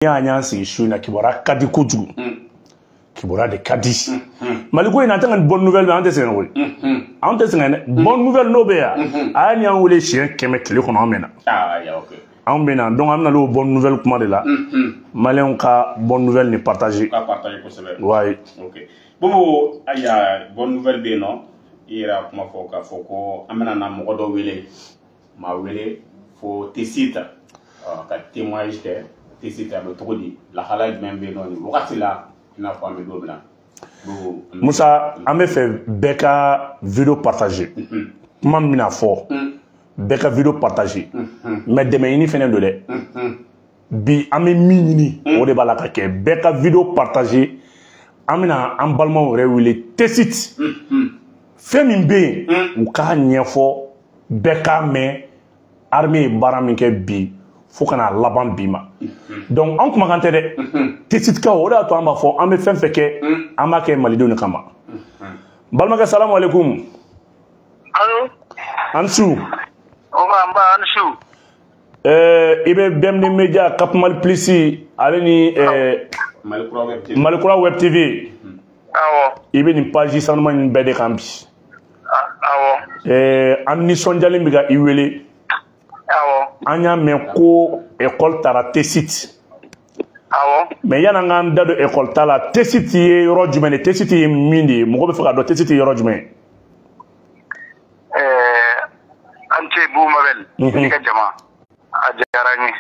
Y'an y'an sigi su in na, kibaruya ka di kojugu, kibaruya de ka di. Mali ko in na, an tɛ ka nin bonne nouvelle, an tɛ sɛgɛn koyi, an tɛ sɛgɛn dɛ. Bonne nouvelle n'o bɛ yan, a y'a ni an wele siɲɛ 100 tile kɔnɔ, an bɛ na. Anw bɛ na, donc an bɛna n'o bonne nouvelle kuma de la. Maliyɛnw ka bonne nouvelle ni partager. Ka partager kosɛbɛ. Wayi. Ok, Bobo, ayiwa, bonne nouvelle bɛ yen nɔ. I yɛrɛ y'a kuma fɔ k'a fɔ ko an bɛna na mɔgɔ dɔ wele, maa wele fo Tessit ka témoignage kɛ. Tessit a bɛ cogo di? Lahalaya jumɛn bɛ yen nɔ nin wagati la, i n'a fɔ an bɛ don min na? Musa, an bɛ fɛ bɛɛ ka vidéo partager. Kuma min bɛna fɔ, bɛɛ ka vidéo partager. Mais dɛmɛ ɲini fɛnɛ don dɛ. Bi an bɛ min ɲini, o de b'a la ka kɛ. Bɛɛ ka vidéo partager. An bɛna an balimaw yɛrɛ wele Tessit. Fɛn min bɛ yen, u k'a ɲɛfɔ, bɛɛ k'a mɛn. Armée ye baara min kɛ bi fo ka n'a laban bi ma, donc an kumakan tɛ dɛ, Tessitkaw. O de y'a to an b'a fɔ, an bɛ fɛn fɛn kɛ, an b'a kɛ malidenw de kama. Balimakɛ, salamu aleykum. Allo. An su. Oba, nba, an su. I bɛ BMD Media, Cap Mali Plus, ale ni Malikura Web TV. Awɔ. I bɛ nin page sanuman in bɛɛ de kan bi. Awɔ. An nisɔndiyalen bɛ ka i wele. Awɔ. An y'a mɛn ko école taara Tessit. Awɔ. Mais yan'an k'an da don école ta la, Tessit ye yɔrɔ jumɛn de? Tessit ye min de ye? Mɔgɔ bɛ fɛ k'a dɔn Tessit ye yɔrɔ jumɛn ye? An ce Bubu Mabel. I ka jama. A diyara n ye.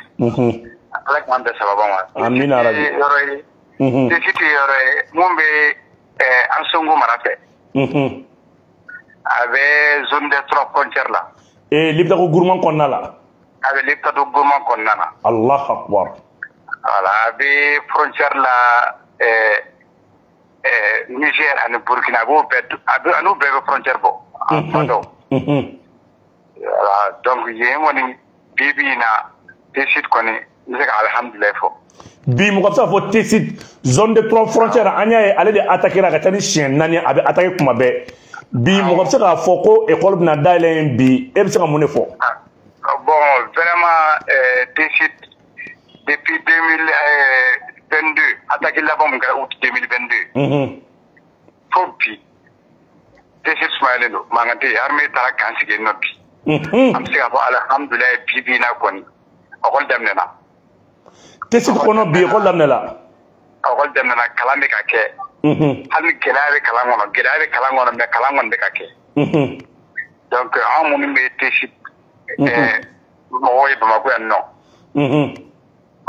Ala k'an bɛn sababa ma. Amina rabi. Yɔrɔ ye. Tessit ye yɔrɔ ye mun bɛ Ansongo mara fɛ. A bɛ zone des trois frontières la. Ee, Liptako Gourma kɔnɔna la. A bɛ Liptako Gourma kɔnɔna na. Allah akbar. Voilà, a bɛ frontière la Niger ani Burkina, a b'o bɛɛ, a bɛ a n'u bɛɛ bɛ frontière bɔ. A fan dɔw. Voilà, donc yen kɔni, bi bi in na, Tessit kɔni, n bɛ se ka alihamudulilayi fɔ. Bi mɔgɔ bɛ se k'a fɔ Tessit, zone de trois frontières, an y'a ye ale de attaqué a ka ca ni siɲɛ 4, a bɛ attaqué kuma bɛɛ. Bi mɔgɔ bɛ se k'a fɔ ko école bɛna dayɛlɛ yen bi, e bɛ se ka mun de fɔ? Bon, vraiment, Tessit, depuis 2022, attaque laban mun kɛra août 2022, fo bi, Tessit sumayalen don, mankan tɛ yen. Armée taara camp sigi yen nɔ bi. An bɛ se k'a fɔ alihamudulilayi, bi bi in na kɔni, école daminɛna. Tessit kɔnɔ bi, école daminɛla. École daminɛna, kalan bɛ ka kɛ. Hali ni gɛlɛya bɛ kalan kɔnɔ, gɛlɛya bɛ kalan kɔnɔ, mais kalan kɔni bɛ ka kɛ. Donc an minnu bɛ Tessit mɔgɔw ye Bamakɔ yan nɔ,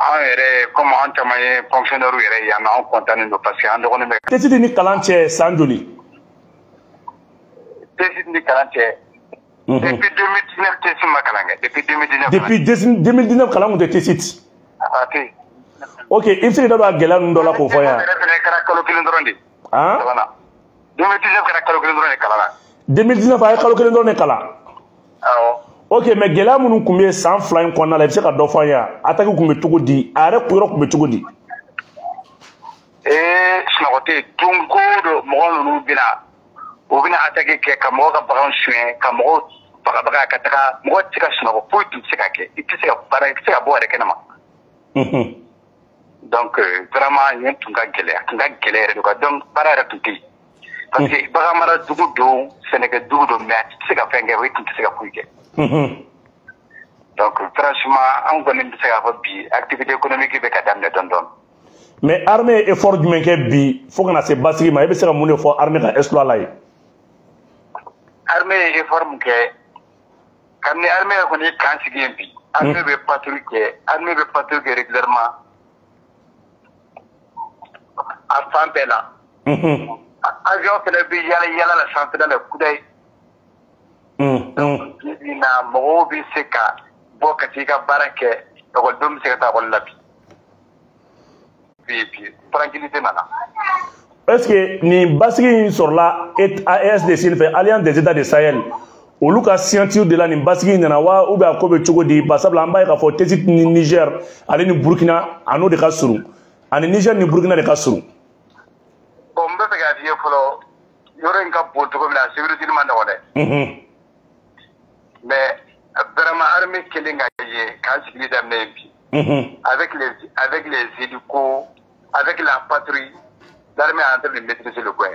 an yɛrɛ, comme an caman ye fonctionnaire yɛrɛ ye yan nɔ, an content don parce que an dɔgɔnin bɛ. Tessit ni kalan cɛ san joli? Tessit ni kalan cɛ. Depuis 2019, Tessit ma kalan kɛ. Depuis 2019. Depuis 2019, kalan kun tɛ Tessit. A tɛ yen. Ok, i bɛ se k'i da don a gɛlɛya ninnu dɔ la k'o fɔ yan. Yɛrɛ fɛnɛ kɛra kalo 1 dɔrɔn de. Han? 2019 kɛra kalo 1 dɔrɔn de kalan na. 2019, a ye kalo 1 dɔrɔn de kalan. Awɔ. Ok, mais gɛlɛya minnu tun bɛ san 2 in kɔnɔna la, i bɛ se ka dɔ fɔ an ye wa? Attaque tun bɛ cogo di? A yɛrɛ yɔrɔ tun bɛ cogo di? Ee, sunɔgɔ tɛ yen. Don o don, mɔgɔ ninnu bɛna, u bɛna attaque kɛ ka mɔgɔw ka baganw suɲɛ, ka mɔgɔw bagabaga ka taga. Mɔgɔ tɛ se ka sunɔgɔ, foyi tun tɛ se ka kɛ. I tɛ se ka baara, i tɛ se ka bɔ yɛrɛ kɛnɛma. Donc vraiment, yen tun ka gɛlɛn, a tun ka gɛlɛn yɛrɛ de quoi. Donc baara yɛrɛ tun tɛ yen. Parce que bagan mara dugu don, sɛnɛkɛ dugu don, mais a tɛ se ka fɛn kɛ, o tun tɛ se ka foyi kɛ. Donc franchement, an kɔni bɛ se k'a fɔ bi, activité économique bɛ ka daminɛ dɔɔni dɔɔni. Mais armée ye effort jumɛn kɛ bi fo ka na se basigi ma? E bɛ se ka mun de fɔ armée ka exploit la yen? Armée ye effort mun kɛ? Kabini armée yɛrɛ kɔni ye camp sigi yen bi, armée bɛ patrouille kɛ, armée bɛ patrouille kɛ régulièrement a fan bɛɛ la. Avion fɛnɛ bɛ yala yala la sanfɛla la kudayi. Donc bi bi in na, mɔgɔw bɛ se ka bɔ ka t'i ka baara kɛ, ekɔlidenw bɛ se ka taa ekɔli la bi. Bi bi, tranquillité nana. Est-ce que nin basigi in sɔrɔla AES de sen fɛ, Alliance des États de Sahel, olu ka signature de la nin basigi in nana wa, ou bien a ko bɛ cogo di? Barisabula an b'a ye k'a fɔ Tessit ni Niger ale ni Burkina, a n'o de ka surun, ani Niger ni Burkina de ka surun. Bon, n bɛ fɛ k'a f'i ye fɔlɔ, yɔrɔ in ka bon cogo min na, sécurité ma nɔgɔn dɛ. Mais vraiment, armée kelen ka ye k'an sigili daminɛ yen bi. Avec les hélicos, avec la patrouille, l'armée est en train de maîtriser le coin.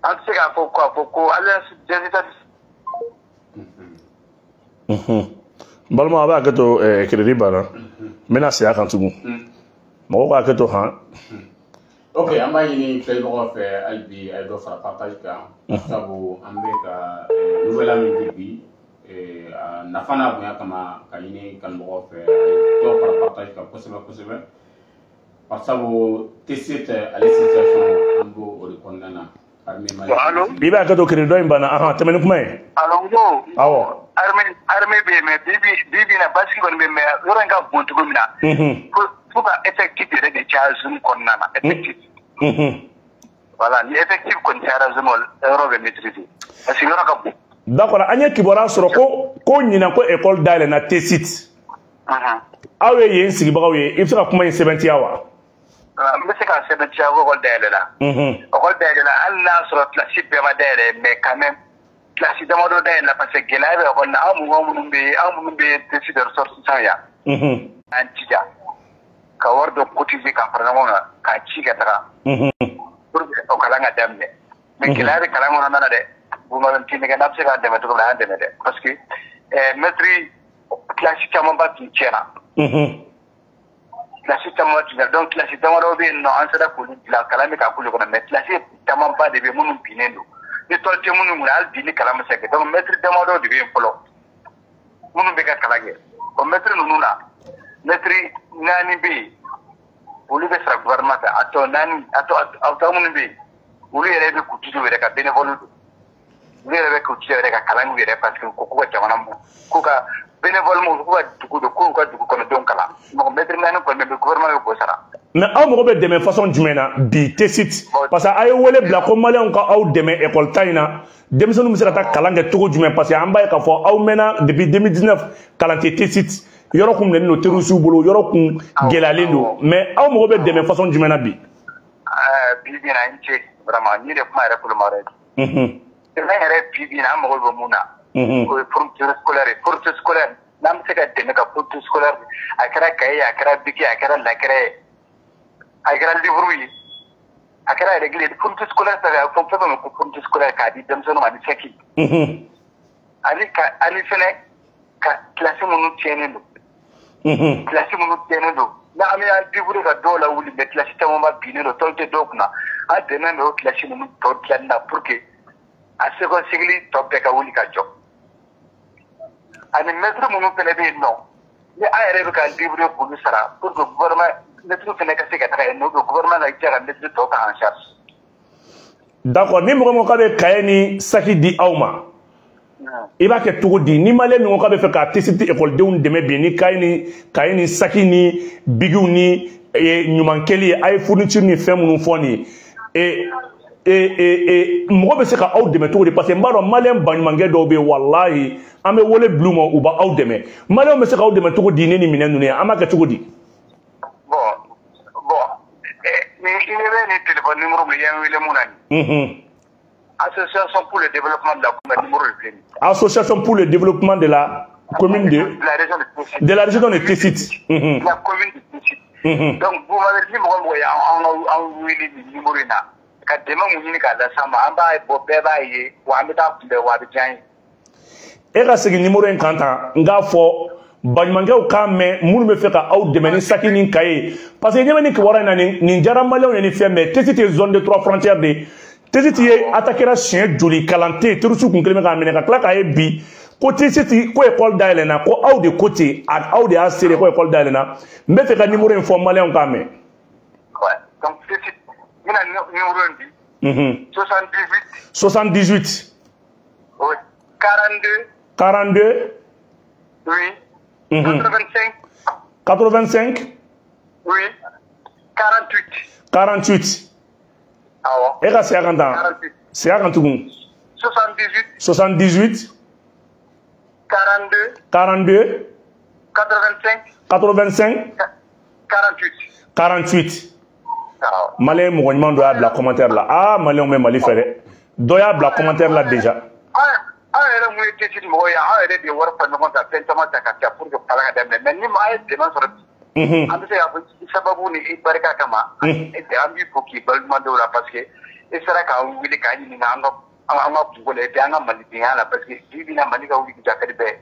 An tɛ se k'a fɔ k'a fɔ ko alliance des États. N balima, a b'a hakɛ to, crédit banna, n bɛna segin a kan tugun, mɔgɔw ka hakɛ to han. Ok, an b'a ɲini filɛbagaw fɛ hali bi, a ye dɔ fara partage kan, sabu an bɛ ka nouvelle min di bi, a nafa n'a bonya kama, ka ɲini kanubagaw fɛ, a ye dɔ fara partage kan kosɛbɛ kosɛbɛ, sabu Tessit ale situation, an b'o o de kɔnɔna na. Allo. I b'a hakɛ to, crédit dɔ in banna, ahan, tɛmɛ ni kuma ye. Allo, n ko. Awɔ. Armée bɛ yen, mais bi bi bi in na, basigi kɔni bɛ yen, mais yɔrɔ in ka bon cogo min na, fo ka effectif yɛrɛ de caya zone kɔnɔna na, effectif. Voilà, ni effectif kɔni cayara zone kɔnɔ, yɔrɔ bɛ maîtriser, parce que yɔrɔ ka bon. D'accord, an ye kibaruya sɔrɔ ko ɲinan ko école dayɛlɛnna Tessit. Aw ye yen sigibagaw ye, i bɛ se ka kuma in sɛbɛntiya wa? N bɛ se k'a sɛbɛntiya ko école dayɛlɛla. École dayɛlɛla, hali n'a sɔrɔ kilasi bɛɛ ma dayɛlɛ, mais quand même kilasi damadɔ dayɛlɛla, parce que gɛlɛya bɛ école la. An mɔgɔ minnu bɛ yen, an minnu bɛ Tessit de ressortissants yan, an jija ka wari dɔ cotiser ka fara ɲɔgɔn kan k'a ci ka taga pour que o kalan ka daminɛ. Mais gɛlɛya bɛ kalan kɔnɔna na dɛ. Bumabɛn tinɛgɛ n'a bɛ se k'an dɛmɛ cogo min na, an dɛmɛ dɛ, parce que maître kilasi camanba tun tiɲɛna. Kilasi camanba tun tiɲɛna, donc kilasi damadɔ bɛ yen nɔ, an sera k'olu dilan, kalan bɛ ka k'olu kɔnɔ, mais kilasi camanba de bɛ yen minnu binnen don, ni tɔli tɛ minnu kunna, hali bi ni kalan bɛ se ka kɛ. Donc maître damadɔ de bɛ yen fɔlɔ minnu bɛ ka kalan kɛ. O maître ninnu na, maître naani bɛ yen, olu bɛ sara gouvernement fɛ. A tɔ naani, a tɔ minnu bɛ yen, olu yɛrɛ bɛ k'u jija u yɛrɛ ka bénévole don, olu yɛrɛ bɛ k'u jija yɛrɛ ka kalan k'u yɛrɛ, parce que ko k'u ka jamana k'u ka bénévolement, k'u ka dugu don, k'u ka dugu kɔnɔdenw kalan. Mɔgɔ maître naani kɔni bɛ, gouvernement bɛ k'o sara. Mais aw mago bɛ dɛmɛ façon jumɛn na bi Tessit? Parce que a ye wele bila ko maliyɛnw ka aw dɛmɛ école ta in na, denmisɛnninw bɛ se ka taa kalan kɛ cogo jumɛn? Parce que an b'a ye k'a fɔ aw mɛnna depuis 2019, kalan tɛ Tessit, yɔrɔ kun minɛnen don terroriste bolo, yɔrɔ kun gɛlɛyalen don. Mais aw mago bɛ dɛmɛ façon jumɛn na bi? Bi bi in na, n ce vraiment, ni de kuma yɛrɛ koloma wɛrɛ ye. Dɛmɛ yɛrɛ bi bi in na, an mago bɛ mun na, o ye fourniture scolaire ye. Fourniture scolaire, n'an bɛ se ka dɛmɛ ka fourniture scolaire, a kɛra cahier ye, a kɛra bic ye, a kɛra lakɛrɛ ye, a kɛra livre ye, a kɛra règle ye, fourniture scolaire fɛn fɛn, fɛn fɛn ko fourniture scolaire k'a di denmisɛnninw ma, ani sac, ani ka ani fɛnɛ ka kilasi minnu tiɲɛnen don, kilasi minnu tiɲɛnen don, n'an bɛ an débrouiller ka dɔw lawuli, mais kilasi camanba binnen don, tɔli tɛ dɔw kunna, an dɛmɛ bɛ o kilasi ninnu tɔ dilanni na pour que a second cycle tɔ bɛɛ ka wuli ka jɔ. Ani maître minnu fɛnɛ bɛ yen nɔ, ni an yɛrɛ bɛ k'an débrouiller k'olu sara pour que gouvernement maître fɛnɛ ka se ka taga yen nɔ, gouvernement ka jija ka maître tɔ ta en charge. D'accord, ni mɔgɔ min ko k'a bɛ cahier ni sac di aw ma, i b'a kɛ cogo di? Ni maliyɛn min ko k'a bɛ fɛ ka Tessit ekɔlidenw dɛmɛ bi ni cahier ni sac ni bicw ni ɲumankɛli ye, a ye fourniture ni fɛn minnu fɔ nin ye, mɔgɔ bɛ se ka aw dɛmɛ cogo di? Parce que n b'a dɔn maliyɛn baɲumankɛ dɔw bɛ yen, walahi, an bɛ wele bil'u ma, u b'aw dɛmɛ. Maliyɛnw bɛ se k'aw dɛmɛ cogo di ni minɛn ninnu ye? An b'a kɛ cogo di? Bon, ni i bɛ nin téléphone numéro min, i ye n wele mun na nin, Association pour le développement de la commune, numéro de filɛ nin. Association pour le développement de la commune de de la région de Tessit. De la région de Tessit. La commune de Tessit. Donc Boubacar, ni mɔgɔ mɔgɔ ye an wele nin numéro in na ka dɛmɛ mun ɲini k'a las'an ma, an b'a bɔ, bɛɛ b'a ye wa, an bɛ taa kunbɛn wa, a bɛ diya an ye. E ka segin numéro in kan tan, n k'a fɔ baɲumankɛw k'a mɛn, minnu bɛ fɛ ka aw dɛmɛ ni sac ni cahier, parce que ɲɛ bɛ nin kibaruya in na, nin diyara maliyɛnw ye ni fɛn bɛɛ. Tessit ye zone de trois frontières de ye. Tessit ye attaquera siɲɛ joli, kalan tɛ yen, terroriste kun kɛlen bɛ k'a minɛ, ka tila k'a ye bi ko Tessit ko école dayɛlɛnna, ko aw de ko ten, aw de y'a seere ko école dayɛlɛnna. N bɛ fɛ ka numéro in fɔ maliyɛnw k'a mɛn. Ouais, donc Tessit, n bɛna numéro in di. 78. 78. Oui, 42. 42. Oui. 85. 85. Oui. 48. 48. Awɔ. E ka segin a kan tan. 48. Segin a kan tugun. 78. 78. 42. 42. 85. 85. 48. 48. Awɔ. Maliyɛn mɔgɔ ɲuman dɔ y'a bila commentaire la. Aa, maliyɛnw bɛ Mali fɛ dɛ. Dɔ y'a bila commentaire la déjà. An yɛrɛ mun ye Tessit mɔgɔw ye, an yɛrɛ de ye wari fara ɲɔgɔn kan, fɛn caman ta ka ca pour que kalan ka daminɛ. Mais ni an ye dɛmɛ sɔrɔ bi. An bɛ se k'a fɔ sababu ni i barika kama, an b'i fo k'i balima dɔw la parce que e sera k'an wele k'an ɲininka an ka kungo la et puis an ka malidenya la parce que bi bi in na Mali ka wuli ka di bɛɛ.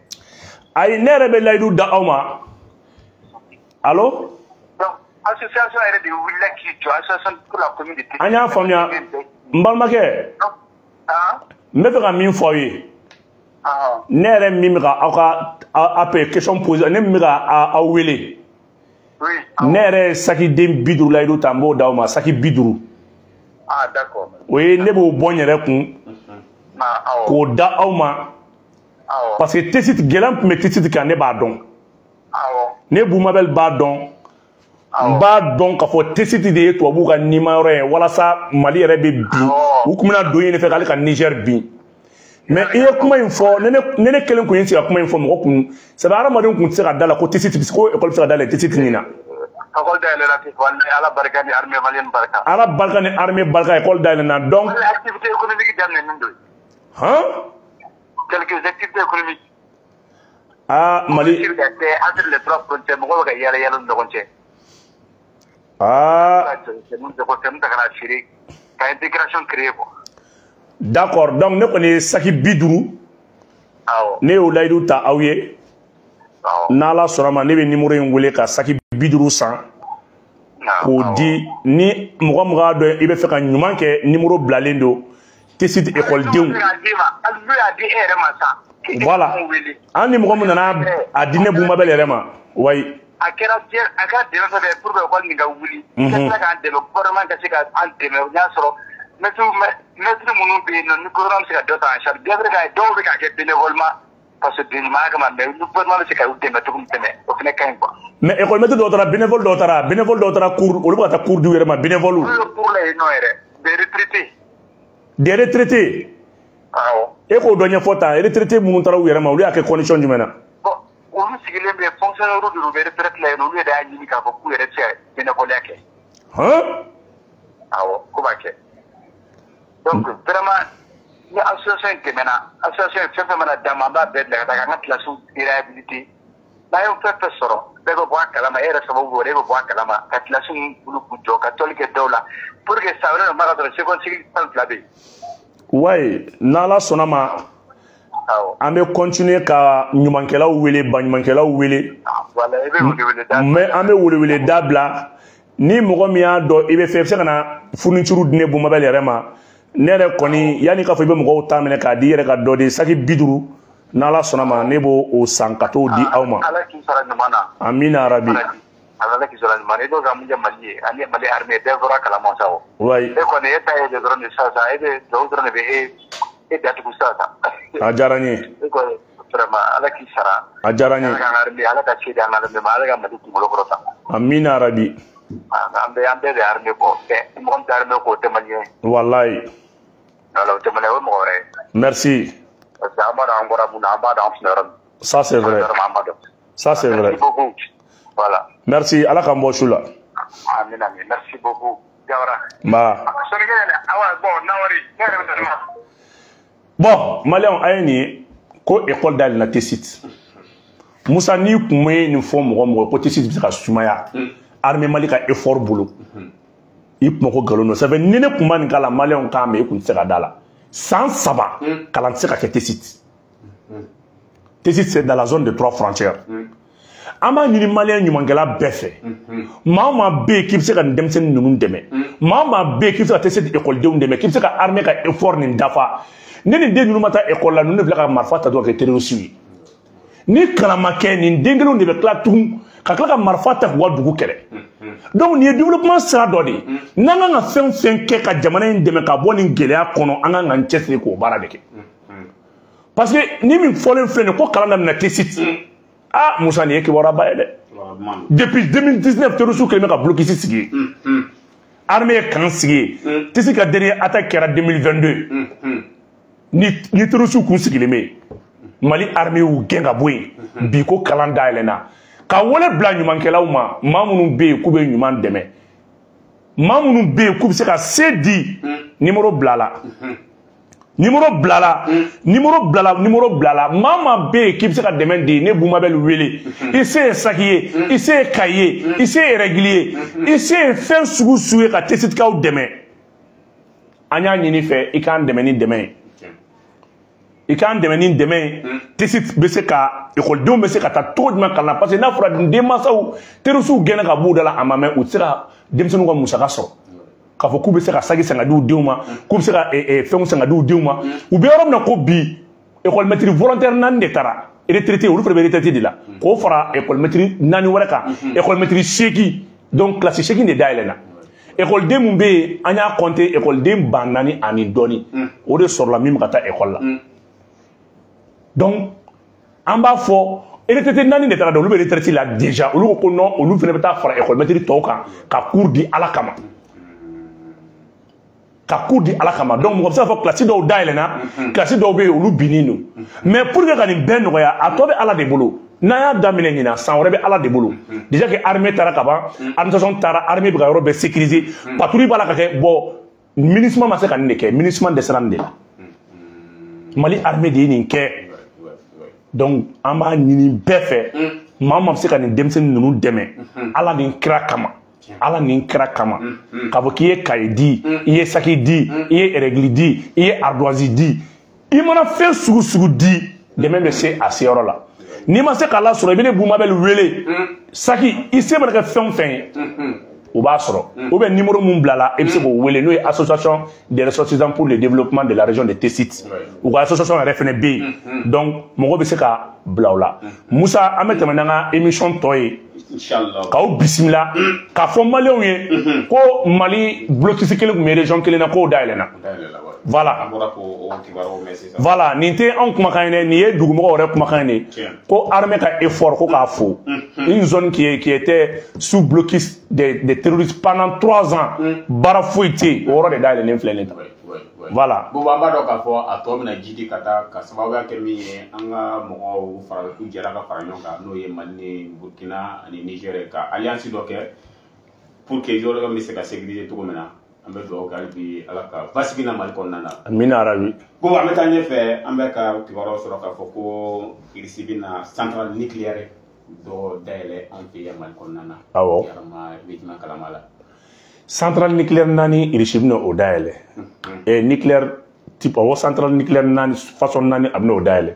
Ayi, ne yɛrɛ bɛ layidu da aw ma. Allo? Donc association yɛrɛ de wulila k'i jɔ, association pour la commune de Tessit. An y'a faamuya n balimakɛ. N bɛ fɛ ka min fɔ aw ye. Ne yɛrɛ min bɛ ka aw ka AP question poser, ne min bɛ ka aw wele. Ne yɛrɛ ye saki den 50 layidu ta, n b'o d'aw ma, saki 50. Ah, d'accord. O ye ne b'o bɔ n yɛrɛ kun. K'o da aw ma. Parce que Tessit gɛlɛya tun bɛ Tessit kan, ne b'a dɔn. Ne Bumabel b'a dɔn. N b'a dɔn k'a fɔ Tessit de ye tubabuw ka nimayɔrɔ ye walasa Mali yɛrɛ bɛ bin. U tun bɛna don yen de fɛ k'ale ka Niger bin. Mais i ye kuma in fɔ, ne kelen kun ye sigi ka kuma in fɔ mɔgɔ kun. C'est vrai, hadamadenw kun tɛ se ka da la ko Tessit ko école bɛ se ka dayɛlɛ Tessit nin na. École dayɛlɛla ten, Ala barika ni armée malienne barika. Ala barika ni armée barika, école dayɛlɛna donc. Activité économique daminɛnen don. Han? Quelques activités économiques. Ah, Mali. Entre les trois frontières, mɔgɔw bɛ ka yala yala ni ɲɔgɔn cɛ. Ah. Ka intégration créer quoi. D'accord, donc ne kɔni ye saki 50. Awɔ. Ne y'o layidu ta aw ye. Awɔ. N'Ala sɔnna ma, ne bɛ numéro in wele ka saki 50 san. K'o di ni mɔgɔ min k'a dɔn i bɛ fɛ ka ɲuman kɛ, numéro bilalen don. Tessit école denw. Voilà. An ni mɔgɔ min nana a di ne Bumabel yɛrɛ ma. Wayi. A kɛra a kɛra dɛmɛ fɛn fɛn pour que école nin ka wuli. I ka tila k'an dɛmɛ, gouvernement ka se ka an dɛmɛ n'a sɔrɔ maître minnu bɛ yen nɔ, ni gouvernement bɛ se ka dɔ ta en charge. Bien vrai que dɔw bɛ k'a kɛ bénévolement parce que ɲumanya kama, mais ni gouvernement bɛ se ka u dɛmɛ cogo min dɛmɛ, o fana ka ɲi quoi. Mais école maître dɔw taara, bénévole dɔw taara, bénévole dɔw taara cours, olu bɛ ka taa cours di u yɛrɛ ma, bénévole. Olu bɛ cours la yen nɔ yɛrɛ, des retraités. Des retraités. Awɔ. E k'o dɔ ɲɛfɔ tan, retraités minnu taara u yɛrɛ ma, olu y'a kɛ condition jumɛn na? Bon, olu sigilen bɛ fonctionnaire de u bɛ retraite la yen nɔ, olu yɛrɛ y'a ɲini k'a fɔ k'u yɛrɛ tɛ se ka bénévolat kɛ. Han? Awɔ, k'u b'a kɛ. Donc vraiment, ni association in dɛmɛna, association in fɛn fɛn mana d'an ma, an b'a bɛɛ bila ka taa k'an ka kilasiw réhabiliter. N'a ye fɛn fɛn sɔrɔ, bɛɛ bɛ bɔ a kalama, e yɛrɛ sababu b'o la, e bɛ bɔ a kalama, ka kilasiw bolo k'u jɔ, ka tɔli kɛ dɔw la, pour que san wɛrɛ ma ka sɔrɔ seconde cycle 12 bɛ yen. Wayi, n'Ala sɔnna ma, an bɛ continuer ka ɲumankɛlaw wele, baɲumankɛlaw wele. Voilà, i bɛ welewele da. Mais an bɛ welewele da bila. Ni mɔgɔ min y'a dɔn i bɛ fɛ, i bɛ se ka na fourniture di ne Bumabel yɛrɛ ma. Ne yɛrɛ kɔni, yanni k'a fɔ i bɛ mɔgɔw ta minɛ k'a di i yɛrɛ ka dɔ di, saki 50, n'Ala sɔnna ma, ne b'o o san ka t'o di aw ma. Ala k'i sara ɲuman na. Amina rabi. Ala k'i sara ɲuman na. I bɛ ka mun kɛ Mali ye ani Mali armée bɛɛ bɔra kalama sa o. Wayi. E kɔni e ta ye de dɔrɔn de sisan sa, e bɛ dugawu dɔrɔn de bɛ e datugu sisan sa. A diyara n ye. E kɔni vraiment Ala k'i sara. A diyara n ye. Ala k'an armée, Ala ka se di an ka armée ma, Ala ka Mali kunkolo kɔrɔta. Amina rabi. An bɛɛ bɛ armée kɔ, mɔgɔ min tɛ armée kɔ o tɛ malien ye. Walayi. Voilà, o tɛ malien ye, o ye mɔgɔ wɛrɛ ye. Merci. Parce que an b'a dɔn an bɔra mun na, an b'a dɔn an filɛ yɔrɔ min. Ça c'est vrai. Ça c'est vrai. Merci beaucoup. Voilà. Merci, Ala k'an bɔ su la. Amin amin. Merci beaucoup. Jawara. Ba. Bon, nawari. Bon, Malien a ye nin ye ko école dayɛlɛnna Tessit. Musa, n'i kun bɛ nin fɔ mɔgɔ mɔgɔ ko Tessit bɛ se ka sumaya armée Mali ka effort bolo, i kun ko nkalon don. Ça fait ni ne kun ma nin k'a la, Maliyɛnw k'a mɛn, i kun tɛ se ka da la. San 3 kalan tɛ se ka kɛ Tessit. Tessit c'est dans la zone de 3 frontières. An b'a ɲini Maliyɛn ɲumankɛla bɛɛ fɛ. Maa o maa bɛ yen k'i bɛ se ka nin denmisɛnnin ninnu dɛmɛ, maa o maa bɛ yen k'i bɛ se ka Tessit ekɔlidenw dɛmɛ, k'i bɛ se ka armée ka effort nin dafa. Ni nin den ninnu ma taa ekɔli la, ninnu de bɛ tila ka marifa ta dɔrɔn ka kɛ terroriste ye. Ni kalan ma kɛ, nin den kelenw de bɛ tila tugun ka tila ka marifa ta k'u ka dugu kɛlɛ. Donc nin ye développement sira dɔ de ye. N'an kan ka fɛn fɛn kɛ ka jamana in dɛmɛ ka bɔ nin gɛlɛya kɔnɔ, an kan k'an cɛsiri k'o baara de kɛ. Parce que ni min fɔlen filɛ nin ye ko kalan daminɛ Tessit, ah Musa, nin ye kibaruya ye dɛ. Depuis 2019, terroriste kɛlen bɛ ka blocus sigi yen. Armée ye camp sigi yen. Tessit ka dernier attaque kɛra 2022. Ni terroriste kun sigilen bɛ yen, Mali armée y'u gɛn ka bɔ yen. Bi ko kalan dayɛlɛnna. Ka wele bila ɲumankɛlaw ma, maa minnu bɛ yen k'u bɛ ɲuman dɛmɛ, maa minnu bɛ yen k'u bɛ se ka se di, numéro bila la. Numéro bilala, numéro bilala, numéro bilala. Maa maa bɛ yen k'i bɛ se ka dɛmɛ di, ne Bumabel wele. I se ye saki ye, i se ye cahier ye, i se ye règle ye, i se ye fɛn sugu sugu ye ka Tesitikaw dɛmɛ. An y'a ɲini fɛ i k'an dɛmɛ ni dɛmɛ ye. I k'an dɛmɛ ni dɛmɛ ye. Tesit bɛ se ka ekɔlidenw bɛ se ka taa cogo jumɛn kalan na, parce que n'a fɔra denmansaw terroristew gɛnna ka b'u da la, a ma mɛn, u tɛ se ka denmisɛnninw ka musaka sɔrɔ. K'a fɔ k'u bɛ se ka saki san ka di u denw ma, k'u bɛ se ka fɛnw san ka di u denw ma. U bɛ yɔrɔ min na ko bi, école maître volontaire 4 de taara retraité, olu fana bɛ retraité de la, k'o fara école maître 4 wɛrɛ kan, école maître 8, donc classe 8 de dayɛlɛnna. École mun bɛ yen, an y'a compter, école 4000 ani dɔɔni, o de sɔrɔla min bɛ ka taa école la. Donc an b'a fɔ retraité 4 de taara dɛ, olu bɛ retraité la déjà, olu ko non, olu fana bɛ taa fara école maître tɔw kan ka cours di Ala kama. Ka cours di Ala kama. Donc mɔgɔ bɛ se k'a fɔ classe dɔw dayɛlɛnna, classe dɔw bɛ yen olu binnen don. Mais pour que ka nin bɛɛ nɔgɔya, a tɔ bɛ Ala de bolo. N'an y'a daminɛ ɲinan, san wɛrɛ bɛ Ala de bolo. Déjà que armée taara ka ban, administration taara, armée bɛ ka yɔrɔ bɛɛ sécuriser, patrouille b'a la ka kɛ. Bon, MINUSMA ma se ka nin de kɛ, MINUSMA dɛsɛra nin de la. Mali armée de ye nin kɛ. Donc an b'a ɲini bɛɛ fɛ, maa o maa bɛ se ka nin denmisɛnnin ninnu dɛmɛ, Ala ni kira kama. Ala ni kira kama. K'a fɔ k'i ye cahier di, i ye saki di, i ye règle di, i ye ardoise di, i mana fɛn sugu sugu di, dɛmɛ bɛ se a seyɔrɔ la. N'i ma se k'a lasɔrɔ, i bɛ ne Bumabel wele. Saki, i se mana kɛ fɛn o fɛn ye, o b'a sɔrɔ. Ou bien numéro mun bilala, i bɛ se k'o wele, n'o ye Association des ressortissants pour le développement de la région de Tessit. U ka association yɛrɛ fɛnɛ bɛ yen. Donc mɔgɔ bɛ se ka bila o la. Musa, an bɛ tɛmɛ n'an ka émission tɔ ye. K'aw bisimila k'a fɔ maliyɛnw ye ko Mali blocus kelen tun bɛ région kelen na, k'o dayɛlɛnna. Voilà. Voilà, nin tɛ anw kumakan ye dɛ, nin ye dugumɔgɔw yɛrɛ kumakan ye de. Ko armée ka effort ko k'a fo. Une zone qui était sous blocus des terroristes pendant 3 ans, baara foyi tɛ yen, o yɔrɔ de dayɛlɛnnen filɛ nin ye. Voilà. Bon, an b'a dɔn k'a fɔ a tɔ bɛna jidi ka taa ka sababuya kɛ min ye, an ka mɔgɔw fara u jɛra ka fara ɲɔgɔn kan, n'o ye Mali ni Burkina ani Niger, ka alliance dɔ kɛ pour que yɔrɔ bɛ se ka sécuriser cogo min na. An bɛ dugawu kɛ hali bi Ala ka basigi na Mali kɔnɔna na. Amina rabi. Bon, an bɛ taa ɲɛfɛ, an bɛ ka kibaruyaw sɔrɔ k'a fɔ ko Russie bɛna centrale nucléaire dɔ dayɛlɛ an fɛ yan Mali kɔnɔna na. Awɔ. Yalama i bɛ jumɛn kalama la? Centrale nucléaire 4, Russie bɛna o dayɛlɛ. Nucléaire type, awɔ, centrale nucléaire 4, façon 4, a bɛna o dayɛlɛ.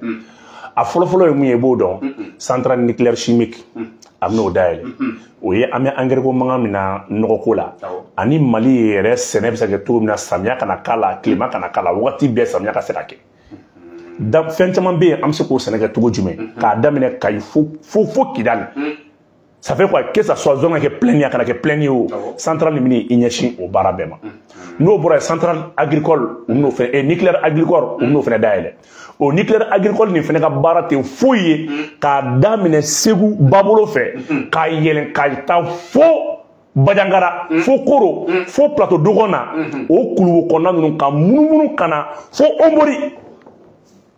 A fɔlɔfɔlɔ ye mun ye, i b'o dɔn, centrale nucléaire chimique, a bɛna o dayɛlɛ. O ye an bɛ engrais ko mankan min na nɔgɔko la, ani Mali yɛrɛ sɛnɛ bɛ se ka kɛ cogo min na, samiya kana k'a la, tilema kana k'a la, wagati bɛɛ samiya ka se ka kɛ. Fɛn caman bɛ yen, an bɛ se k'o sɛnɛ kɛ cogo jumɛn, k'a daminɛ Kayi fo fo fo Kidali. Ça fait quoi, que ça soit zone ka kɛ pleine ye, a kana kɛ pleine ye o, centrale nin bɛna i ɲɛsin o baara bɛɛ ma. N'o bɔra yen, centrale agricole, u bɛn'o fɛnɛ, nucléaire agricole, u bɛn'o fɛnɛ dayɛlɛ. O nucléaire agricole nin fɛnɛ ka baara tɛ foyi ye k'a daminɛ Segu babolo fɛ k'a yɛlɛn ka taa fo Bajangara, fo Koro, fo Plateau Dogon na, o kuluwo kɔnɔna ninnu ka munumunu ka na fo Omori.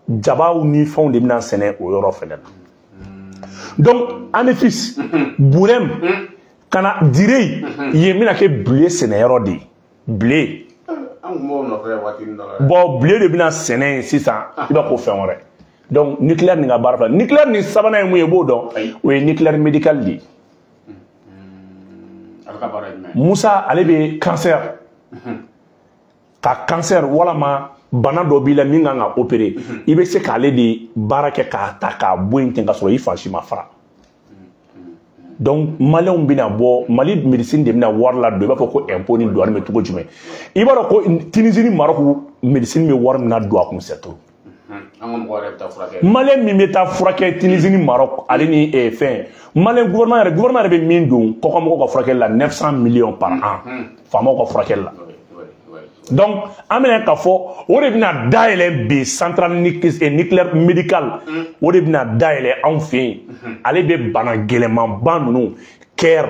Jabaw ni fɛnw de bɛna sɛnɛ o yɔrɔ fɛnɛ na. Donc Anefis, Burem, kana Direy, yen bɛna kɛ blé sɛnɛyɔrɔ de ye. Blé. Bon, blé de bɛna sɛnɛ yen sisan, i b'a ko fɛn wɛrɛ. Donc nucléaire nin ka baara filɛ. Nucléaire nin sabanan ye mun ye, i b'o dɔn, o ye nucléaire médical de ye. Musa, ale bɛ cancer, ka cancer walama bana dɔ b'i la min kan ka opérer, i bɛ se k'ale de baara kɛ k'a ta k'a bɔ yen ten ka sɔrɔ i fan si ma fara. Donc maliyɛnw bɛna bɔ, Mali médecine de bɛna wari ladon, i b'a fɔ ko impôt ni douane bɛ cogo jumɛn. I b'a dɔn ko Tunisie ni Maroc médecine bɛ wari min na don a kun, c'est trop. Maliyɛn min bɛ taa furakɛ Tunisie ni Maroc, ale ni fɛn, maliyɛn gouvernement yɛrɛ bɛ min don kɔkanmɔgɔw ka furakɛli la, 900 millions par an, faamaw ka furakɛli la. Donc an bɛna k'a fɔ o de bɛna dayɛlɛ bi, centrale nucléaire médicale, o de bɛna dayɛlɛ anw fɛ yen. Ale bɛ bana gɛlɛmanba ninnu, cœur,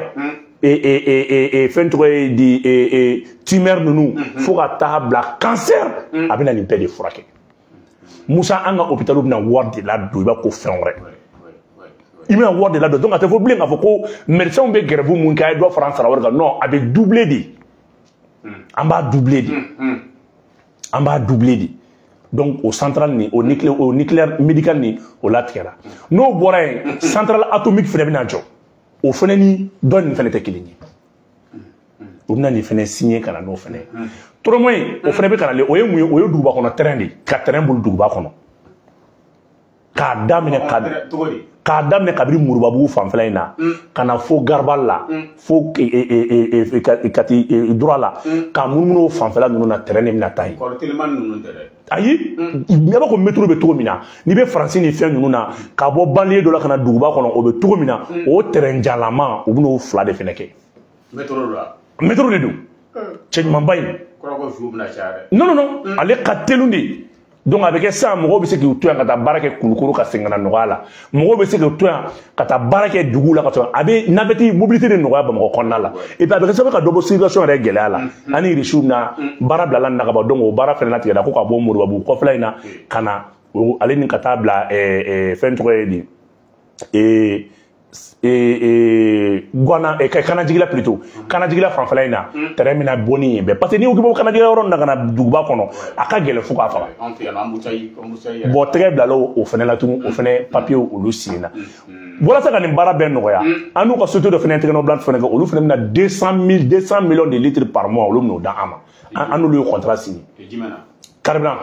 fɛn tɔgɔ ye di, tumeur ninnu, fo ka taa bila cancer, a bɛna nin bɛɛ de furakɛ. Musa, an ka hôpital bɛna wari de ladon, i b'a ko fɛn wɛrɛ. I bɛna wari de ladon, donc a tɛ fɔ bilen k'a fɔ ko médecins bɛ grève mun kɛ, a ye dɔ fara an sara wari kan. Non, a bɛ doubler de. An b'a doubler de. An b'a doubler de. Donc o centrale ni o nucléaire médical ni o latigɛra. N'o bɔra yen, centrale atomique fɛnɛ bɛna jɔ. O fɛnɛ ni dɔ nin fɛnɛ tɛ kelen ye. U bɛna nin fɛnɛ signer ka na n'o fɛnɛ ye. Tɔrɔmɔ in o fɛnɛ bɛ ka na le, o ye mun ye? O ye duguba kɔnɔ terrain de ye, ka terrain boli duguba kɔnɔ. K'a daminɛ kabini Murubabugu fanfɛla in na, ka na fo Garabali la, fo Kati droit la, ka munumunu o fanfɛla ninnu na, terrain de bɛna taa yen. Ayi, i b'a fɔ métro bɛ cogo min na, n'i bɛ Faransi ni fɛn ninnu na, ka bɔ banlieue dɔ la ka na duguba kɔnɔ, o bɛ cogo min na, o terrain jalama u bɛn'o fila de fɛnɛ kɛ. Métro la. Métro de don. Cɛ ɲumanba in. Non non non, ale ka teli de. Donc a bɛ kɛ sisan mɔgɔw bɛ se k'u to yan ka taa baara kɛ Kulukoro ka segin ka na nɔgɔya la. Mɔgɔw bɛ se k'u to yan ka taa baara kɛ dugu la ka sɔrɔ a bɛ navette mobilité de nɔgɔya Bamakɔ kɔnɔna la. Et puis a bɛ kɛ sababu ka dɔ bɔ circulation yɛrɛ gɛlɛya la. An ni Irisiw na baara bilala nin na ka ban, donc o baara fɛnɛ latigɛra ko ka bɔ Moribabugu kɔfɛla in na ka na ale ni ka taa bila fɛn tɔgɔ ye di Guana Kanajigila plutôt Kanajigila fanfɛla in na terrain bɛna bɔ ni yen bɛɛ, parce que n'i ko k'i bɛ Kanajigila yɔrɔ nin na ka na duguba kɔnɔ, a ka gɛlɛn fo k'a faga. Bon, tɛgɛ bilala o fɛnɛ la tugun, o fɛnɛ papier olu signé na. Walasa ka nin baara bɛɛ nɔgɔya, an n'u ka société dɔ fɛnɛ tɛgɛnɔ bila fɛnɛ kɛ, olu fɛnɛ bɛna 200 millions de litres par mois, olu bɛn'o d'an ma. An n'olu ye contrat signé. Carburant